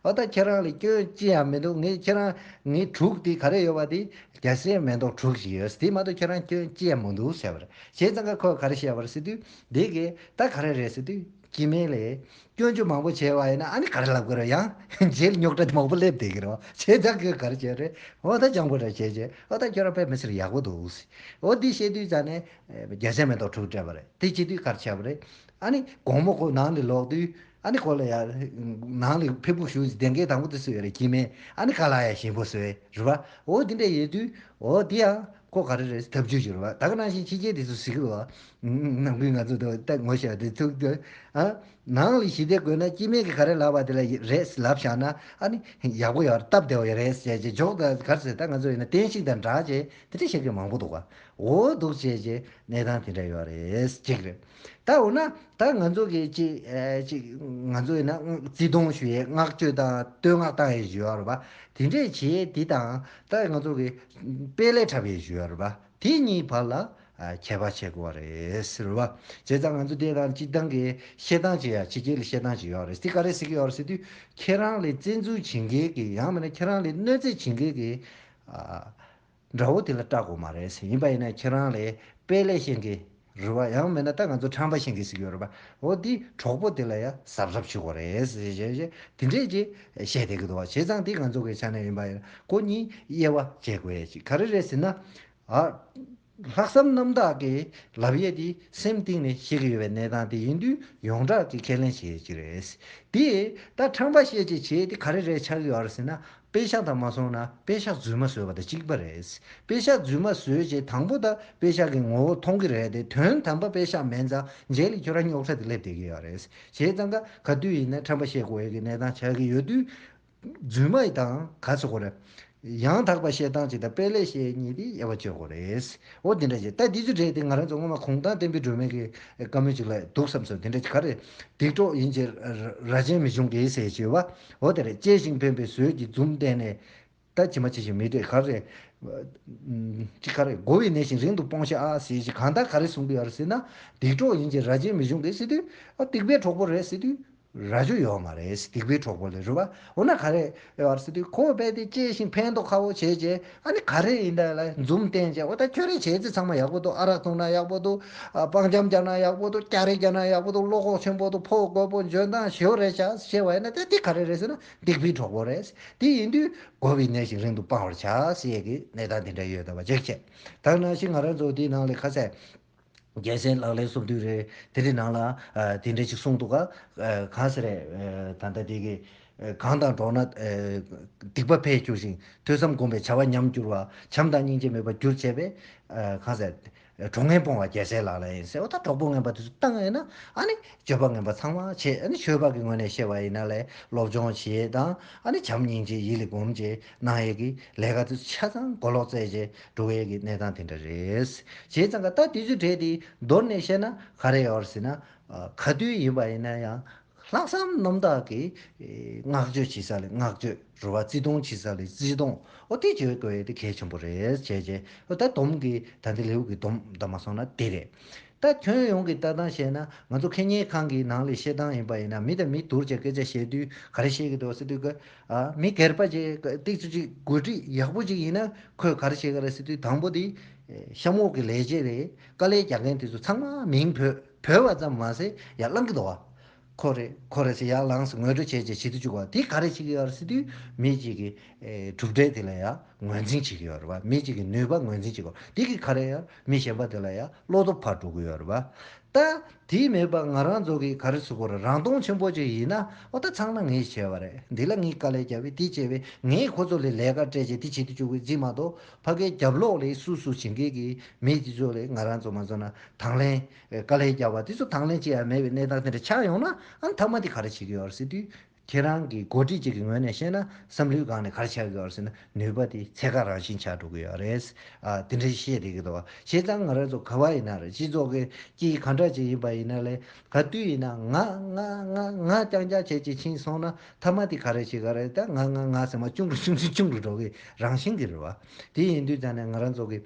འོ་ད་ཁྱེད་རང་ལ་སྐྱོན་ཅི་ཡང་མི་འདུག་ངས་ཁྱེད་རང་ངའི་དྲུག་དེ་ག་རེ་ཡོད་པ་དེ་རྒྱ་སེ་མེ་ཏོག་དྲུག་ཞིག་ཡོད་དེ་མ་གཏོགས་ཁྱེད་རང་སྐྱོན་ཅི་ཡང་མི་འདུག་ཟེར་བ་རེད། བྱས་ཙང་ཀ་ཁོས་ག་རེ་བཤད་པ་རེད་ཟེར་དུས་འདི་གས་ད་ག་རེ་རེད་ཟེར་དུས་སྐྱེ་དམན་ལས། སྐྱོན་བརྗོད་མང་པོ་བྱས་པ་ཡིན་ན་ཨ་ནི་ག་རེ་ལབ་དགོས་རེད་ཡང་རྗེས་ལ་རྙོག་དྲ་དེ་མང་པོ་སླེབས་བསྡད་ཀྱི་རེད་བ། བྱས་ཙང་ཁོས་ག་རེ་བྱས་རེད། འོ་ད་སྤྱང་པོ་འདྲ་བྱས་རྗེས་འོ་ད་ཁྱོད་རང་དཔེ་མི་སྲིད་ཡག་པོ་འདུག་འོ་འདི་བཤད་དུས་ཙང་ནས་རྒྱ་སེ་མེ་ཏོག་དྲུག་སྤྲད་པ་རེད། དེ་བྱེད་དུས་ག་རེ་བྱས་པ་རེད། ཨ་ནི་དགོང་མོ་ཁོ་ནང་ལ་ལོག་དུས་ཨ་ནི་ཁོ་ལ་ཡ་ནང་ལ་ཕེབས་སྒུག་ཞུ་བདེན་གའི་དང་པོ་དེ་སུ་ཡོད་རེད་སྐྱེ་དམན་ཨ་ནི་ཁ་ལག་ཡ་ཞིམ་པོ་བཟོས་རེད་བ། འོ་འདི་འདྲ་ཡོད་དུས་འོ་འདི་ཡང་ཁོ་ག་རེ་རེད་ཐབས་ཇུས་ཅིག་རེད་བ། ད་ག་ནང་བཞིན་ཕྱི་རྒྱལ་དེ་ཚོ་ཟེར་གི་རེད་བ། ནང་ཁུལ་ང་ཚོ་ད་ངོ་ཤེས་པ་དེ་ཚོ་ཨ། ནང་ལ་ཞི་བདེ་དགོས་ན་སྐྱེ་དམན་གྱིས་ག་རེ་ལབ་པ་དེ་ལ་ཡི་རེད་ལབ་བཞག་ན་ཨ་ནི་ཡག་པོ་ཡོད་རེད་སྟབས་བདེ་བ་ཡོད་རེད་ཟེར་བྱས་འཇོག་ད་ག་རེ་ཟེར་ད་ང་ཚོ་ཡིན་ན་བསྟན་བཤིག་དང་འདྲ་བྱས་དེ་འདྲ་བཤད་མཁན་མང་པོ་འདུག་ག་འོ་འདུག་བྱས་བྱས་གནས་སྟངས་དེ་འདྲ་ཡོད་རེད་གཅིག་རེད། ད་འོ་ན་ད་ང་ཚོ་གི་ཅིག་ཨེ་ཅིག་ང་ཚོ་ཡིན་ན་བརྩི་མཐོང་ཞུ་ཡས་བསྔགས་བརྗོད་དང་བསྟོད་བསྔགས་བཏང་ཡས་ཞུ་ཡ་རེད་པ། དེ་འདྲས་བྱས་དེ་དང་ད་ང་ཚོ་གི་དཔེ་ལས་འཁྲབ་ཡས་ཞུ་ཡ་རེད་པ། དེ་གཉིས་བར་ལ་ཨ་ཁྱད་པར་ཕྱེ་དགོས་པ་རེད་ཟེར་བ། བྱས་ཙང་ང་ཚོ་དེ་དང་སྤྱིར་བཏང་གི་བཤད་སྟངས་ཅིག་ཡ་ཕྱི་རྒྱལ་ལ་བཤད་སྟངས་ཅིག་ཡོད་རེད། དེ་ག་རེ་ཟེར་གྱི་ཡོད་རེད་ཟེར་དུས་ཁྱེད་རང་ལ་བཙན་འཛུལ་བྱེད་མཁན་གྱི་ཡང་མིན་ན་ཁྱེད་རང་ལ་གནོད་འཚེ་བྱེད་མཁན་གྱི་ཨ་དགྲ་བོ་དེ་ལ་སྐྲག་དགོས་མ་རེད་ཟེར། ཡིན་པ་ཡིན་ན་ཁྱེད་རང་ལ་དཔེ་ལས་བཤད་མཁན་རེད་བ། ཡང་མིན་ན་ད་ང་ཚོ་ཁྲམ་པ་བཤད་མཁན་ཟེར་གྱི་ཡོད་རེད་བ། འོ་དེ་གྲོགས་པོ་དེ་ལ་ཡ་གཟབ་གཟབ་བྱེད་དགོས་རེད་ཟེར་ཟེར་ཟེར་དེ་འདྲས་ཅིག་བཤད་བསྡད་ཀྱི་འདུག་བ། བྱས་ཙང་དེ་ང་ཚོ་གི་ཆ་ནས་ཡིན་པ་ཡིན་ན་ཁོ་གཉིས་དབྱེ་བ་འབྱེད་དགོས་ཡ་ཅིག་ག་རེ་རེད་ཟེར་ན། ཨ། ལྷག་བསམ་རྣམ་དག་གིས་ལབ་ཡས་དེ་སེམས་གཏིང་ནས་ཤེས་ཀྱི་ཡོད་པའི་གནས་སྟངས་དེ་ཡིན་དུས་ཡོངས་གྲགས་ཀྱི་ཁས་ལེན་བྱེད་ཡས་ཅིག་རེད། དེ་ད་ཕྲེང་བ་བཤད་ཅིག་བྱེད་དེ་ག་རེ་རེད་ཆགས་ཀྱི་ཡོད་རེད་ཟེར་ན། པེ་ཤག་དང་མ་སོང་ན་པེ་ཤག་རྫུན་མ་བཟོས་པ་དང་གཅིག་པ་རེད། པེ་ཤག་རྫུན་མ་བཟོས་རྗེས་དང་པོ་ད་པེ་ཤག་གི་ངོ་བོ་མཐོང་གི་རེད་དེ། དོན་དམ་པ་པེ་ཤག་མེད་ཙང་རྗེས་ལ་ཁྱོད་རང་རྙོག་དྲ་དེ་སླེབས་བསྡད་ཀྱི་ཡོད་རེད། བྱས་ཙང་ཀ་ག་དུས་ཡིན་ན་ཕྲེང་བ་བཤད་དགོས་ཡས་ཀྱི་གནས་སྟངས་ཆགས་ཀྱི་ཡོད་དུས། རྫུན་མ་ཡི་དང་ག་ཚོད་གོ་རེད། ཡང་དག་པ་བཤད་སྟངས་ཅིག་དང་དཔེ་ལེགས་བཤད་གཉིས་དེ་དབྱེ་བ་གཅོད་དགོས་རེད། འོ་དེ་འདྲ་བྱས་ད་འདི་ཚོ་རེད་དེ། ང་རང་ཚོ་སྔོན་མ་གུང་ཐང་བསྟན་པའི་སྒྲོན་མེ་གི་བཀའ་མོལ་ཅིག་ལ་འདུག་བསམ་སོང་། དེ་འདྲ་ག་རེ། སྡིག་གྲོགས་ཡིན་ཕྱིར་རྭ་ཅན་མི་འབྱུང་གི་ཟེར་བྱས་པ། འོ་དེ་རེད། གཅེས་ཤིང་ཕན་པའི་ཟོལ་གྱིས་འཛུམ་བསྟན་ནས། ད་ཇི་མ་ཇི་བཞིན་མི་འདོད་ག་རེ། ཅི་ག་རེ། མགོ་བོའི་ནད་བཞིན་རིང་དུ་སྤོང་ཤེས་ཨ་ཟེར་ཞིག་གང་ལྟར་ག་རེ་གསུང་གི་ཡོད་རེད་ཟེར་ན། སྡིག་གྲོགས་ཡིན་ཕྱིར་རྭ་ཅན་མི་འབྱུང་གི་ཟེར་དུས། ཨ་སྡིག་པའི་གྲོགས་པོ་རེད་ཟེར་དུས། རྭ་ཅོ་ཡོད་མ་རེད། སྡིག་པའི་གྲོགས་པོ་ལས་རུ་བ། འོ་ན་ག་རེ་ཡོད་རེད་ཟེར་དུས། ཁོ་རྦད་དེ་གཅེས་ཤིང་ཕན་ཐོགས་ཁ་བོ་བྱས་རྗེས་ཨ་ནི་ག་རེ་ཡིན་ད་ལ་འཛུམ་བསྟན་རྗེས། འོ་ད་ཁྱོད་རེ་བྱས་ཚེ་ཚང་མ་ཡག་པོ་འདུག་ཨ་རག་འཐུང་ན་ཡག་པོ་འདུག་ཨ་སྤང་འཇམ་རྒྱག་ན་ཡག་པོ་འདུག་སྐྱ་རེངས་རྒྱག་ན་ཡག་པོ་འདུག་བློ་ཁོག་ཆེན་པོ་འདུག་ཕོ་རྒོད་པོ་འཇོན་ཐང་ཞེ་པོ་རེད་ཤག་ཟེར་བ་ཡིན་ན། དེ་དེ་ག་རེ་རེད་ཟེར་ན་སྡིག་པའི་གྲོགས་པོ་རེད། དེ་ཡིན་དུས་མགོ་བོའི་ནད་བཞིན་རིང་དུ་སྤང་བར་བྱ་ཟེར་ཡས་ཀྱི་གནས་སྟངས་དེ་འདྲ་ཡོད་པ་ཅིག་བྱས། ད་ནང་བཞིན་ང་རང་ཚོ་དེའི་ནང་ལ་ཁ་ཟས། རྒྱལ་སྲས་ལག་ལེན་སོ་བདུན་རེད། དེ་རིང་ནང་ལ་ཨ་དེ་འདྲ་ཞིག་གསུངས་འདུག་ག་ཨ་གང་ཟེར་རེད། ཨ་ད་ལྟ་དེ་གི་ཨ་གང་དང་འགྲོགས་ན་ཨ་སྡིག་པ་འཕེལ་འགྱུར་ཞིང་། ཐོས་བསམ་སྒོམ་པས་བྱ་བ་ཉམས་འགྱུར་བ། བྱམས་དང་སྙིང་རྗེ་མོས་པ་འགྱུར་བྱེད་པས། ཨ་གང་ཟེར། གྲོགས་ངན་སྤོང་བ་རྒྱལ་སྲས་ལག་ལེན་ཡིན་ཟེར་བ། ད་གྲོགས་པོ་ངན་པ་དེ་ཚོ་བཏང་ཡོད་ན་ཨ་ནི་སྤྱོད་པ་ངན་པ་ཚང་མ་བྱེད། ཨ་ནི་ཆོས་པ་གི་ངོས་ནས་བཤད་པ་ཡིན་ན་ལས་སློབ་སྦྱོང་བྱེད་དང་། ཨ་ནི་བྱམས་སྙིང་རྗེ་ཡིད་ལ་སྒོམ་བྱེད་གནང་ཡས་ཀྱི་ལས་ཀ་དེ་ཚོ་ཆ་ཚང་གོ་ལོག་བཙལ་བྱེད་འགྲོ་ཡས་ཀྱི་གནས་སྟངས་དེ་འདྲ་རེད། བྱས་ཙང་ཀ་ད་དེ་ཚོ་གྲས་དེ་མདོར་ནས་བཤད་ན་ག་རེ་ཡོད་རེད་ཟེར་ན། ཨ་ག་དུས་ཡིན་པ་ཡིན་ན་ཡང་། ལྷག་བསམ་རྣམ་དག་གིས་ཨེ་བསྔགས་བརྗོད་བྱེད་ས་ལ་བསྔགས་བརྗོད། རུ་བ་བརྩི་མཐོང་བྱེད་ས་ལ་བརྩི་མཐོང་། ཨོ་དེ་བརྗོད་དགོས་ཡས་དེ་གལ་ཆེན་པོ་རེད་བྱས་བྱས། ཨོ་ད་སྡོམ་གྱི་ད་ལྟ་ལེའུ་གི་སྡོམ་ད་མ་སོང་ན་དེ་རེད། ད་ཁྱོན་ཡོངས་ཀྱི་ལྟ་སྟངས་བཤད་ན། ང་ཚོ་ཁེ་ཉེན་ཁང་གི་ནང་ལ་བཤད་སྟངས་ཡིན་པ་ཡིན་ན། མི་དང་མི་བསྡུར་བྱས་སྐད་ཆ་བཤད་དུས་ག་རེ་བཤད་ཀྱི་འདུག་ཟེར་དུས་ཀ་ཨ་མི་སྒེར་པ་ཅིག་ཏིག་ཙི་ཅིག་འགོ་ཁྲིད་ཡག་པོ་ཅིག་ཡིན་ན་ཁོས་ག་རེ་བཤད་ཀྱི་རེད་ཟེར་དུས། དང་པོ་དེ་གཤམ་འོག་གི་ལས་བྱེད་རེད། དཀའ་ལས་རྒྱག་མཁན་དེ་ཚོ་ཚང་མ་མིང་བོས་བོས་པ་ཙམ་མ་ཟད་ཡར་བསླང་གི་འདུག་བ། ཁོ་རེད་ཁོ་རེད་ཟེར་ཡར་ལངས་སེ་ངོ་སྤྲོད་བྱས་རྗེས་བྱེད་དུ་བཅུག་པ་དེ་ག་རེ་བྱེད་ཀྱི་ཡོད་རེད་ཟེར་དུས། མི་གཅིག་གི་ཨེ་གྲུབ་འབྲས་དེ་ལ་ཡང་ངོས་འཛིན་བྱེད་ཀྱི་ཡོད་རེད་བ། མི་གཅིག་གི་ནུས་པ་ངོས་འཛིན་བྱེད་དགོས། དེ་གི་ག་རེ་ཡང་མི་གཞན་པ་དེ་ལ་ཡང་བློ་སྟོབས་འཕར་འགྲོ་གི་ཡོད་རེད་བ། ད་དེ་མེད་པ་ང་རང་ཚོ་གི་ག་རེ་ཟེར་དགོས་རེད། རང་མཐོང་ཆེན་པོ་ཅིག་ཡིན་ན། ཨོ་ད་ཚང་མ་ངས་བྱས་པ་རེད། འདི་ལ་ངས་དཀའ་ལས་བརྒྱབ་པས་དེ་བྱས་པས། ངས་ཁོ་ཚོ་ལ་ལས་ཀ་སྤྲད་བྱས་དེ་བྱེད་དུ་བཅུག་གི་ཅིག་མ་གཏོགས། ཕ་གིའི་རྒྱབ་ལོགས་ལ་སུ་སུ་བྱེད་མཁན་གྱི་མི་དེ་ཚོ་ལ་ང་རང་ཚོ་མ་བཟོ་ན་དང་ལེན། དཀའ་ལས་བརྒྱབ་པ་དེ་ཚོ་དང་ལེན་བྱེད་ཡ་མེད་པའི་གནས་སྟངས་དེ་འདྲ་ཆགས་ཡོང་ན། ཨ་ནི་མཐའ་མ་དེ་ག་རེ་བྱེད་ཀྱི་ཡོད་རེད་ཟེར་དུས། ཁྱེད་རང་གི་འགོ་ཁྲིད་ཅིག་གི་ངོས་ནས་བཤད་ན། བསམ་བློའི་སྒང་ནས་ག་རེ་ཆགས་ཀྱི་ཡོད་རེད་ཟེར་ན། ནུས་པ་དེ་ཚད་བཀག་རང་བཞིན་ཆགས་འགྲོ་གི་ཡོད་རེད། ཨ་དེ་འདྲ་བཤད་བསྡད་ཀྱི་འདུག་བ། བྱས་ཙང་ང་རང་ཚོ་ག་བ་ཡིན་ན་རེད། སྤྱི་ཚོགས་ཀྱི་དཀྱིལ་ག་འདྲ་ཅིག་ཡིན་པ་ཡིན་ན་ལས། ག་དུས་ཡིན་ན་ང་ང་ང་ང་རྐྱང་རྐྱང་བྱས་ཅིག་ཕྱིན་སོང་ན། མཐའ་མ་དེ་ག་རེ་བྱེད་ག་རེད། ད་ང་ང་ང་ཟེར་མ་ཆུང་རུ་ཆུང་རུ་ཆུང་རུ་འགྲོ་གི་རང་བཞིན་གྱི་རེད་བ། དེ་ཡིན་དུས་ཙང་ནས་ང་རང་ཚོ་གི་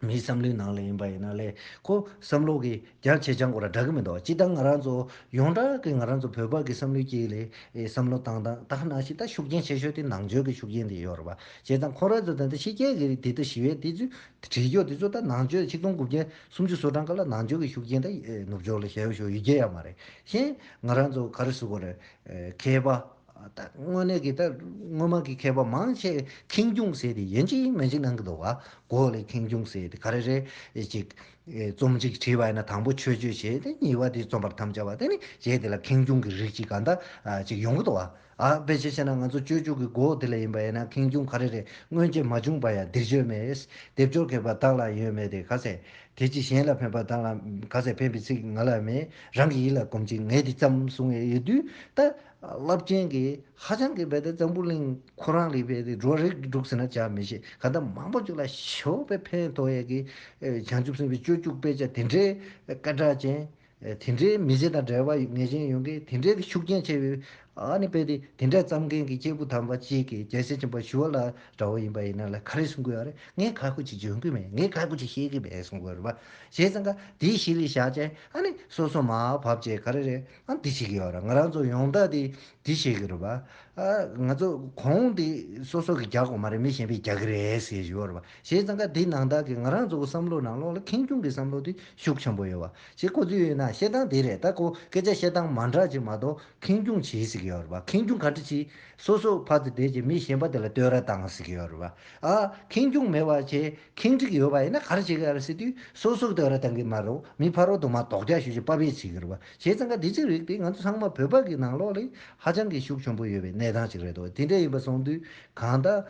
མིའི་བསམ་བློའི་ནང་ལ་ཡིན་པ་ཡིན་ན་ལས། ཁོ་བསམ་བློ་གི་རྒྱ་ཆེ་ཆུང་ཁོ་ར་འདྲ་གི་མི་འདུག་སྤྱིར་བཏང་ང་རང་ཚོ་ཡོངས་གྲགས་ཀྱི་ང་རང་ཚོ་བོད་པ་གི་བསམ་བློའི་དཀྱིལ་ལ་ཨེ་བསམ་བློ་བཏང་སྟངས་ད་ག་ནང་བཞིན། ད་ཤུགས་རྐྱེན་ཆེ་ཤོས་དེ་ནང་ཆོས་ཀྱི་ཤུགས་རྐྱེན་དེ་ཡོད་རེད་པ། བྱས་ཙང་ཁོ་རང་ཚོ་ད་ལྟ་ཕྱི་རྒྱལ་གྱི་དེ་ལྟ་ཞི་བའི་དེ་ཚོས་བྲིས་རྒྱུ་དེ་ཚོ་ད་ནང་ཆོས་ཆིག་སྟོང་དགུ་བརྒྱ་སུམ་ཅུ་སོ་གྲངས་སྐབས་ལ་ནང་ཆོས་ཀྱི་ཤུགས་རྐྱེན་ད་ཨེ་ནུབ་ཕྱོགས་ལ་ཞེ་པོ་ཞིག་ཡོད་རྒྱུ་ཡོད་མ་རེད། གཞན་ང་རང་ཚོ་ག་རེ་ཟེར་དགོས་རེད། ཨེ་མཁས་པ། ད་དངོས་གནས་ཀྱི་ད་སྔོན་མ་གི་མཁས་པ་མང་ཆེ་ཁེངས་སྐྱུང་ཟེར་དེ་ཡིན་གཅིག་མིན་གཅིག་གནང་གི་འདུག་བ། མགོ་ལ་ཁེངས་སྐྱུང་ཟེར་དེ་ག་རེ་རེད། ཨེ་ཅིག་ཨེ་རྩོམ་ཅིག་བྲིས་པ་ཡིན་ན་དང་པོ་མཆོད་བརྗོད་བྱས། དེ་གཉིས་པ་དེ་རྩོམ་པར་དམ་བཅའ་བ། དེ་ནི་རྗེས་དེ་ལ་ཁེངས་སྐྱུང་གི་རིགས་ཅིག་ག་འདྲ་ཨ་ཅིག་ཡོང་གི་འདུག་བ། ཨ་དཔེ་ཆ་བཤད་ན་ང་ཚོ་སྤྱོད་འཇུག་གི་མགོ་དེ་ལ་ཡིན་པ་ཡིན་ན། ཁེངས་སྐྱུང་ག་རེ་རེད། སྔོན་ཆད་མ་བྱུང་བ་ཡང་འདིར་བརྗོད་མེད། སྡེབ་སྦྱོར་མཁས་པ་བདག་ལ་ཡོད་མེད་དེ་ག་ཟེར། དེ་ཅི་གཞན་ལ་ཕན་པ་བདག་ལ་ག་ཟེར། ཕན་པའི་ཚིག་ང་ལ་མེད། རང་གི་ཡིད་ལ་གོམས་ཅིག་ངས་འདི་ཙམ་གསུང་ཡས་ཡོད་དུས། ད་རླབས་ཆེན་གྱི་ཧ་ཅང་གི་རྦད་དེ་འཛམ་བུ་གླིང་ཁོ་རང་ལ་རྦད་དེ་འགྲོ་རིགས་འདུག་ཟེར་ན་ཆ་མི་ཤེས། ག་ད་མང་པོ་ཅིག་ལ་ཞེ་པོ་ཕན་ཐོགས་ཡས་ཀྱི་ཨེ་བྱང་ཆུབ་སེམས་དཔའི་སྤྱོད་འཇུག་དཔེ་ཆ་དེ་འདྲའི་སྐད་གྲགས་ཅན། ཨེ་དེ་འདྲའི་མི་ཚེ་དང་འབྲེལ་བ་ངེས་ཅན་ཡོང་མཁན། དེ་འདྲའི་གི་ཤུགས་རྐྱེན་ཆེ་བའི་ཨ་ནི་རྦད་དེ་དེ་འདྲ་བརྩམས་མཁན་གྱི་སྐྱེས་བུ་དམ་པ་གཅིག་གིས། རྒྱལ་སྲས་ཆེན་པོ་ཞི་བ་ལྷ་འདྲ་བོ་ཡིན་པ་ཡིན་ན་ལ་ག་རེ་གསུང་གི་ཡོད་རེད། ངས་ཁ་ཁུ་ཅིག་འཇོན་གི་མེད། ངས་ཁ་ཁུ་ཅིག་ཤེས་གི་མེད་གསུང་གི་ཡོད་རེད་པ། བྱས་ཙང་ཀ་དེའི་གཞི་ལ་བཞག་བྱས་ཨ་ནི་སོ་སོ་མར་བབས་བྱས་ག་རེ་རེད། ཨ་འདི་བྱེད་ཀྱི་ཡོད་རེད། ང་རང་ཚོ་ཡོངས་གྲགས་དེ་འདི་བྱེད་ཀྱི་རེད་པ། ཨ། ང་ཚོ་གོང་དེ་སོ་སོ་གི་རྒྱག་དགོས་མ་རེད། མི་གཞན་པས་རྒྱག་གི་རེད་ཟེར་ཞུ་བ་རེད་པ། བྱས་ཙང་ཀ་འདི་ནང་ལྟར་གྱི་ང་རང་ཚོ་གི་བསམ་བློ་ནང་ལོགས་ལ་ཁེངས་སྐྱུང་གི་བསམ་བློ་དེ་ཤུགས་ཆེན་པོ་ཡོད་པ། བྱས་ཁོ་ཚོས་ཡོད་ན་བཤད་སྟངས་དེ་རེད། ད་ཁོ་སྐད་ཆ་བཤད་སྟངས་མ་འདྲ་ཅིག་མ་གཏོགས་ཁེངས་སྐྱུང་བྱེད་ཟེར་གྱི་ཡོད་རེད་པ། ཁེངས་སྐྱུང་ག་འདྲ་བྱེད། སོ་སོ་ཕར་ཚུར་བསྡད་ཅིག་མི་གཞན་པ་དེ་ལ་བསྟོད་ར་བཏང་ཟེར་གྱི་ཡོད་རེད་པ། ཨ། ཁེངས་སྐྱུང་མེད་པ་བྱས། ཁེངས་དྲེགས་ཡོད་པ་ཡིན་ན་ག་རེ་བྱེད་ཀྱི་ཡོད་རེད་ཟེར་དུས་སོ་སོ་གི་བསྟོད་ར་བཏང་གི་མ་རེད། མི་ཕར་རོགས་དུ་མ་དོགས་འཇགས་ཞུ་ཞིག་དཔའ་བེ་བྱེད་ཀྱི་རེད་པ། བྱས་ཙང་ཀ་འདི་ཅིག་རིགས་དེ་ང་ཚོ་ཚང་མ་བོད་པ་གི་ནང་ལོགས་ལ་ཧ་ཅང་གི་ཤུགས་ཆེན་པོ་ཡོད་པའི་གནས་སྟངས་ཅིག་རེད་འདུག་དེ་འདྲ་ཡིན་པ་སོང་དུས་གང་ལྟར།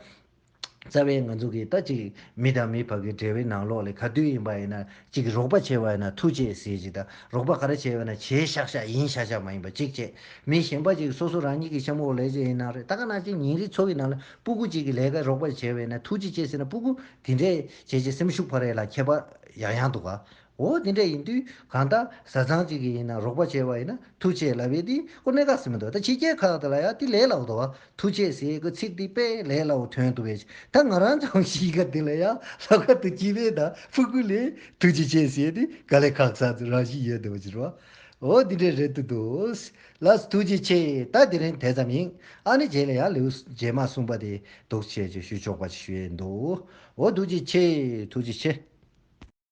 རྩ་བའི་ང་ཚོ་གི་ད་ཅིག་མི་དང་མི་བར་གྱི་འབྲེལ་བའི་ནང་ལོགས་ལ་ག་དུས་ཡིན་པ་ཡིན་ན་ཅིག་རོགས་པ་བྱས་པ་ཡིན་ན་ཐུགས་རྗེ་ཟེར་ཅིག་དང་། རོགས་པ་ག་རེ་བྱས་པ་ཡིན་ན་བྱས་ཤག་ཤག་ཡིན་ཤག་ཤག་མ་ཡིན་པ་ཅིག་བྱས། མི་གཞན་པ་ཅིག་སོ་སོ་རང་ཉིད་ཀྱི་གཤམ་འོག་ལས་བྱེད་ཡིན་ན་རེད། ད་ག་ནང་བཞིན་ཉིན་རེའི་འཚོ་བའི་ནང་ལ་སྤུ་གུ་ཅིག་གི་ལས་ཀ་རོགས་པ་བྱས་པ་ཡིན་ན་ཐུགས་རྗེ་ཆེ་ཟེར་ན། སྤུ་གུ་དེ་འདྲས་བྱས་བྱས་སེམས་ཤུགས་འཕར་ཡས་ལ་ཁྱད་པར་ཡང་ཡང་འདུག་ག་འོ་དེ་འདྲ་ཡིན་དུས་གང་ལྟར་བཟའ་ཚང་གཅིག་གིས་ཡིན་ན་རོགས་པ་བྱས་པ་ཡིན་ན་ཐུགས་རྗེ་ལབ་ཡས་དེ་ཁོ་གནད་འགག་ཟེར་མི་འདུག་ད་ཕྱི་རྒྱལ་ཁག་དེ་ལ་ཡ་དེ་ལས་སླ་བོ་འདུག་ག་ཐུགས་རྗེ་ཟེར་གྱི་ཚིག་དེ་དཔེ་ལས་སླ་བོ་ཐོན་འདུག་པས། ད་ང་རང་ཚོ་གཞིས་ཀ་དེ་ལ་ཡ་ལྷག་པར་དུ་སྤྱི་པའི་དང་ཕྲུ་གུ་ལ་ཐུགས་རྗེ་ཆེ་ཟེར་དེ་དཀའ་ལས་ཁག་ཚ་རང་བཞིན་ཡོད་འདུག་ཅེས་རོ། འོ་འདི་འདྲ་རེད་འདུག་ལགས་ཐུགས་རྗེ་ཆེ། ད་དེ་རིང་དེ་ཙམ་ཡིན། ཨ་ནི་རྗེས་ལ་ཡ་ལེའུ་རྗེས་མ་གསུམ་པ་དེ་འདུག་བྱས་ཅིག་ཞུ་ཆོག་པ་ཞུ་ཡས་འདུག་འོ་ཐུགས་རྗེ་ཆེ། ཐུགས་རྗེ་ཆེ།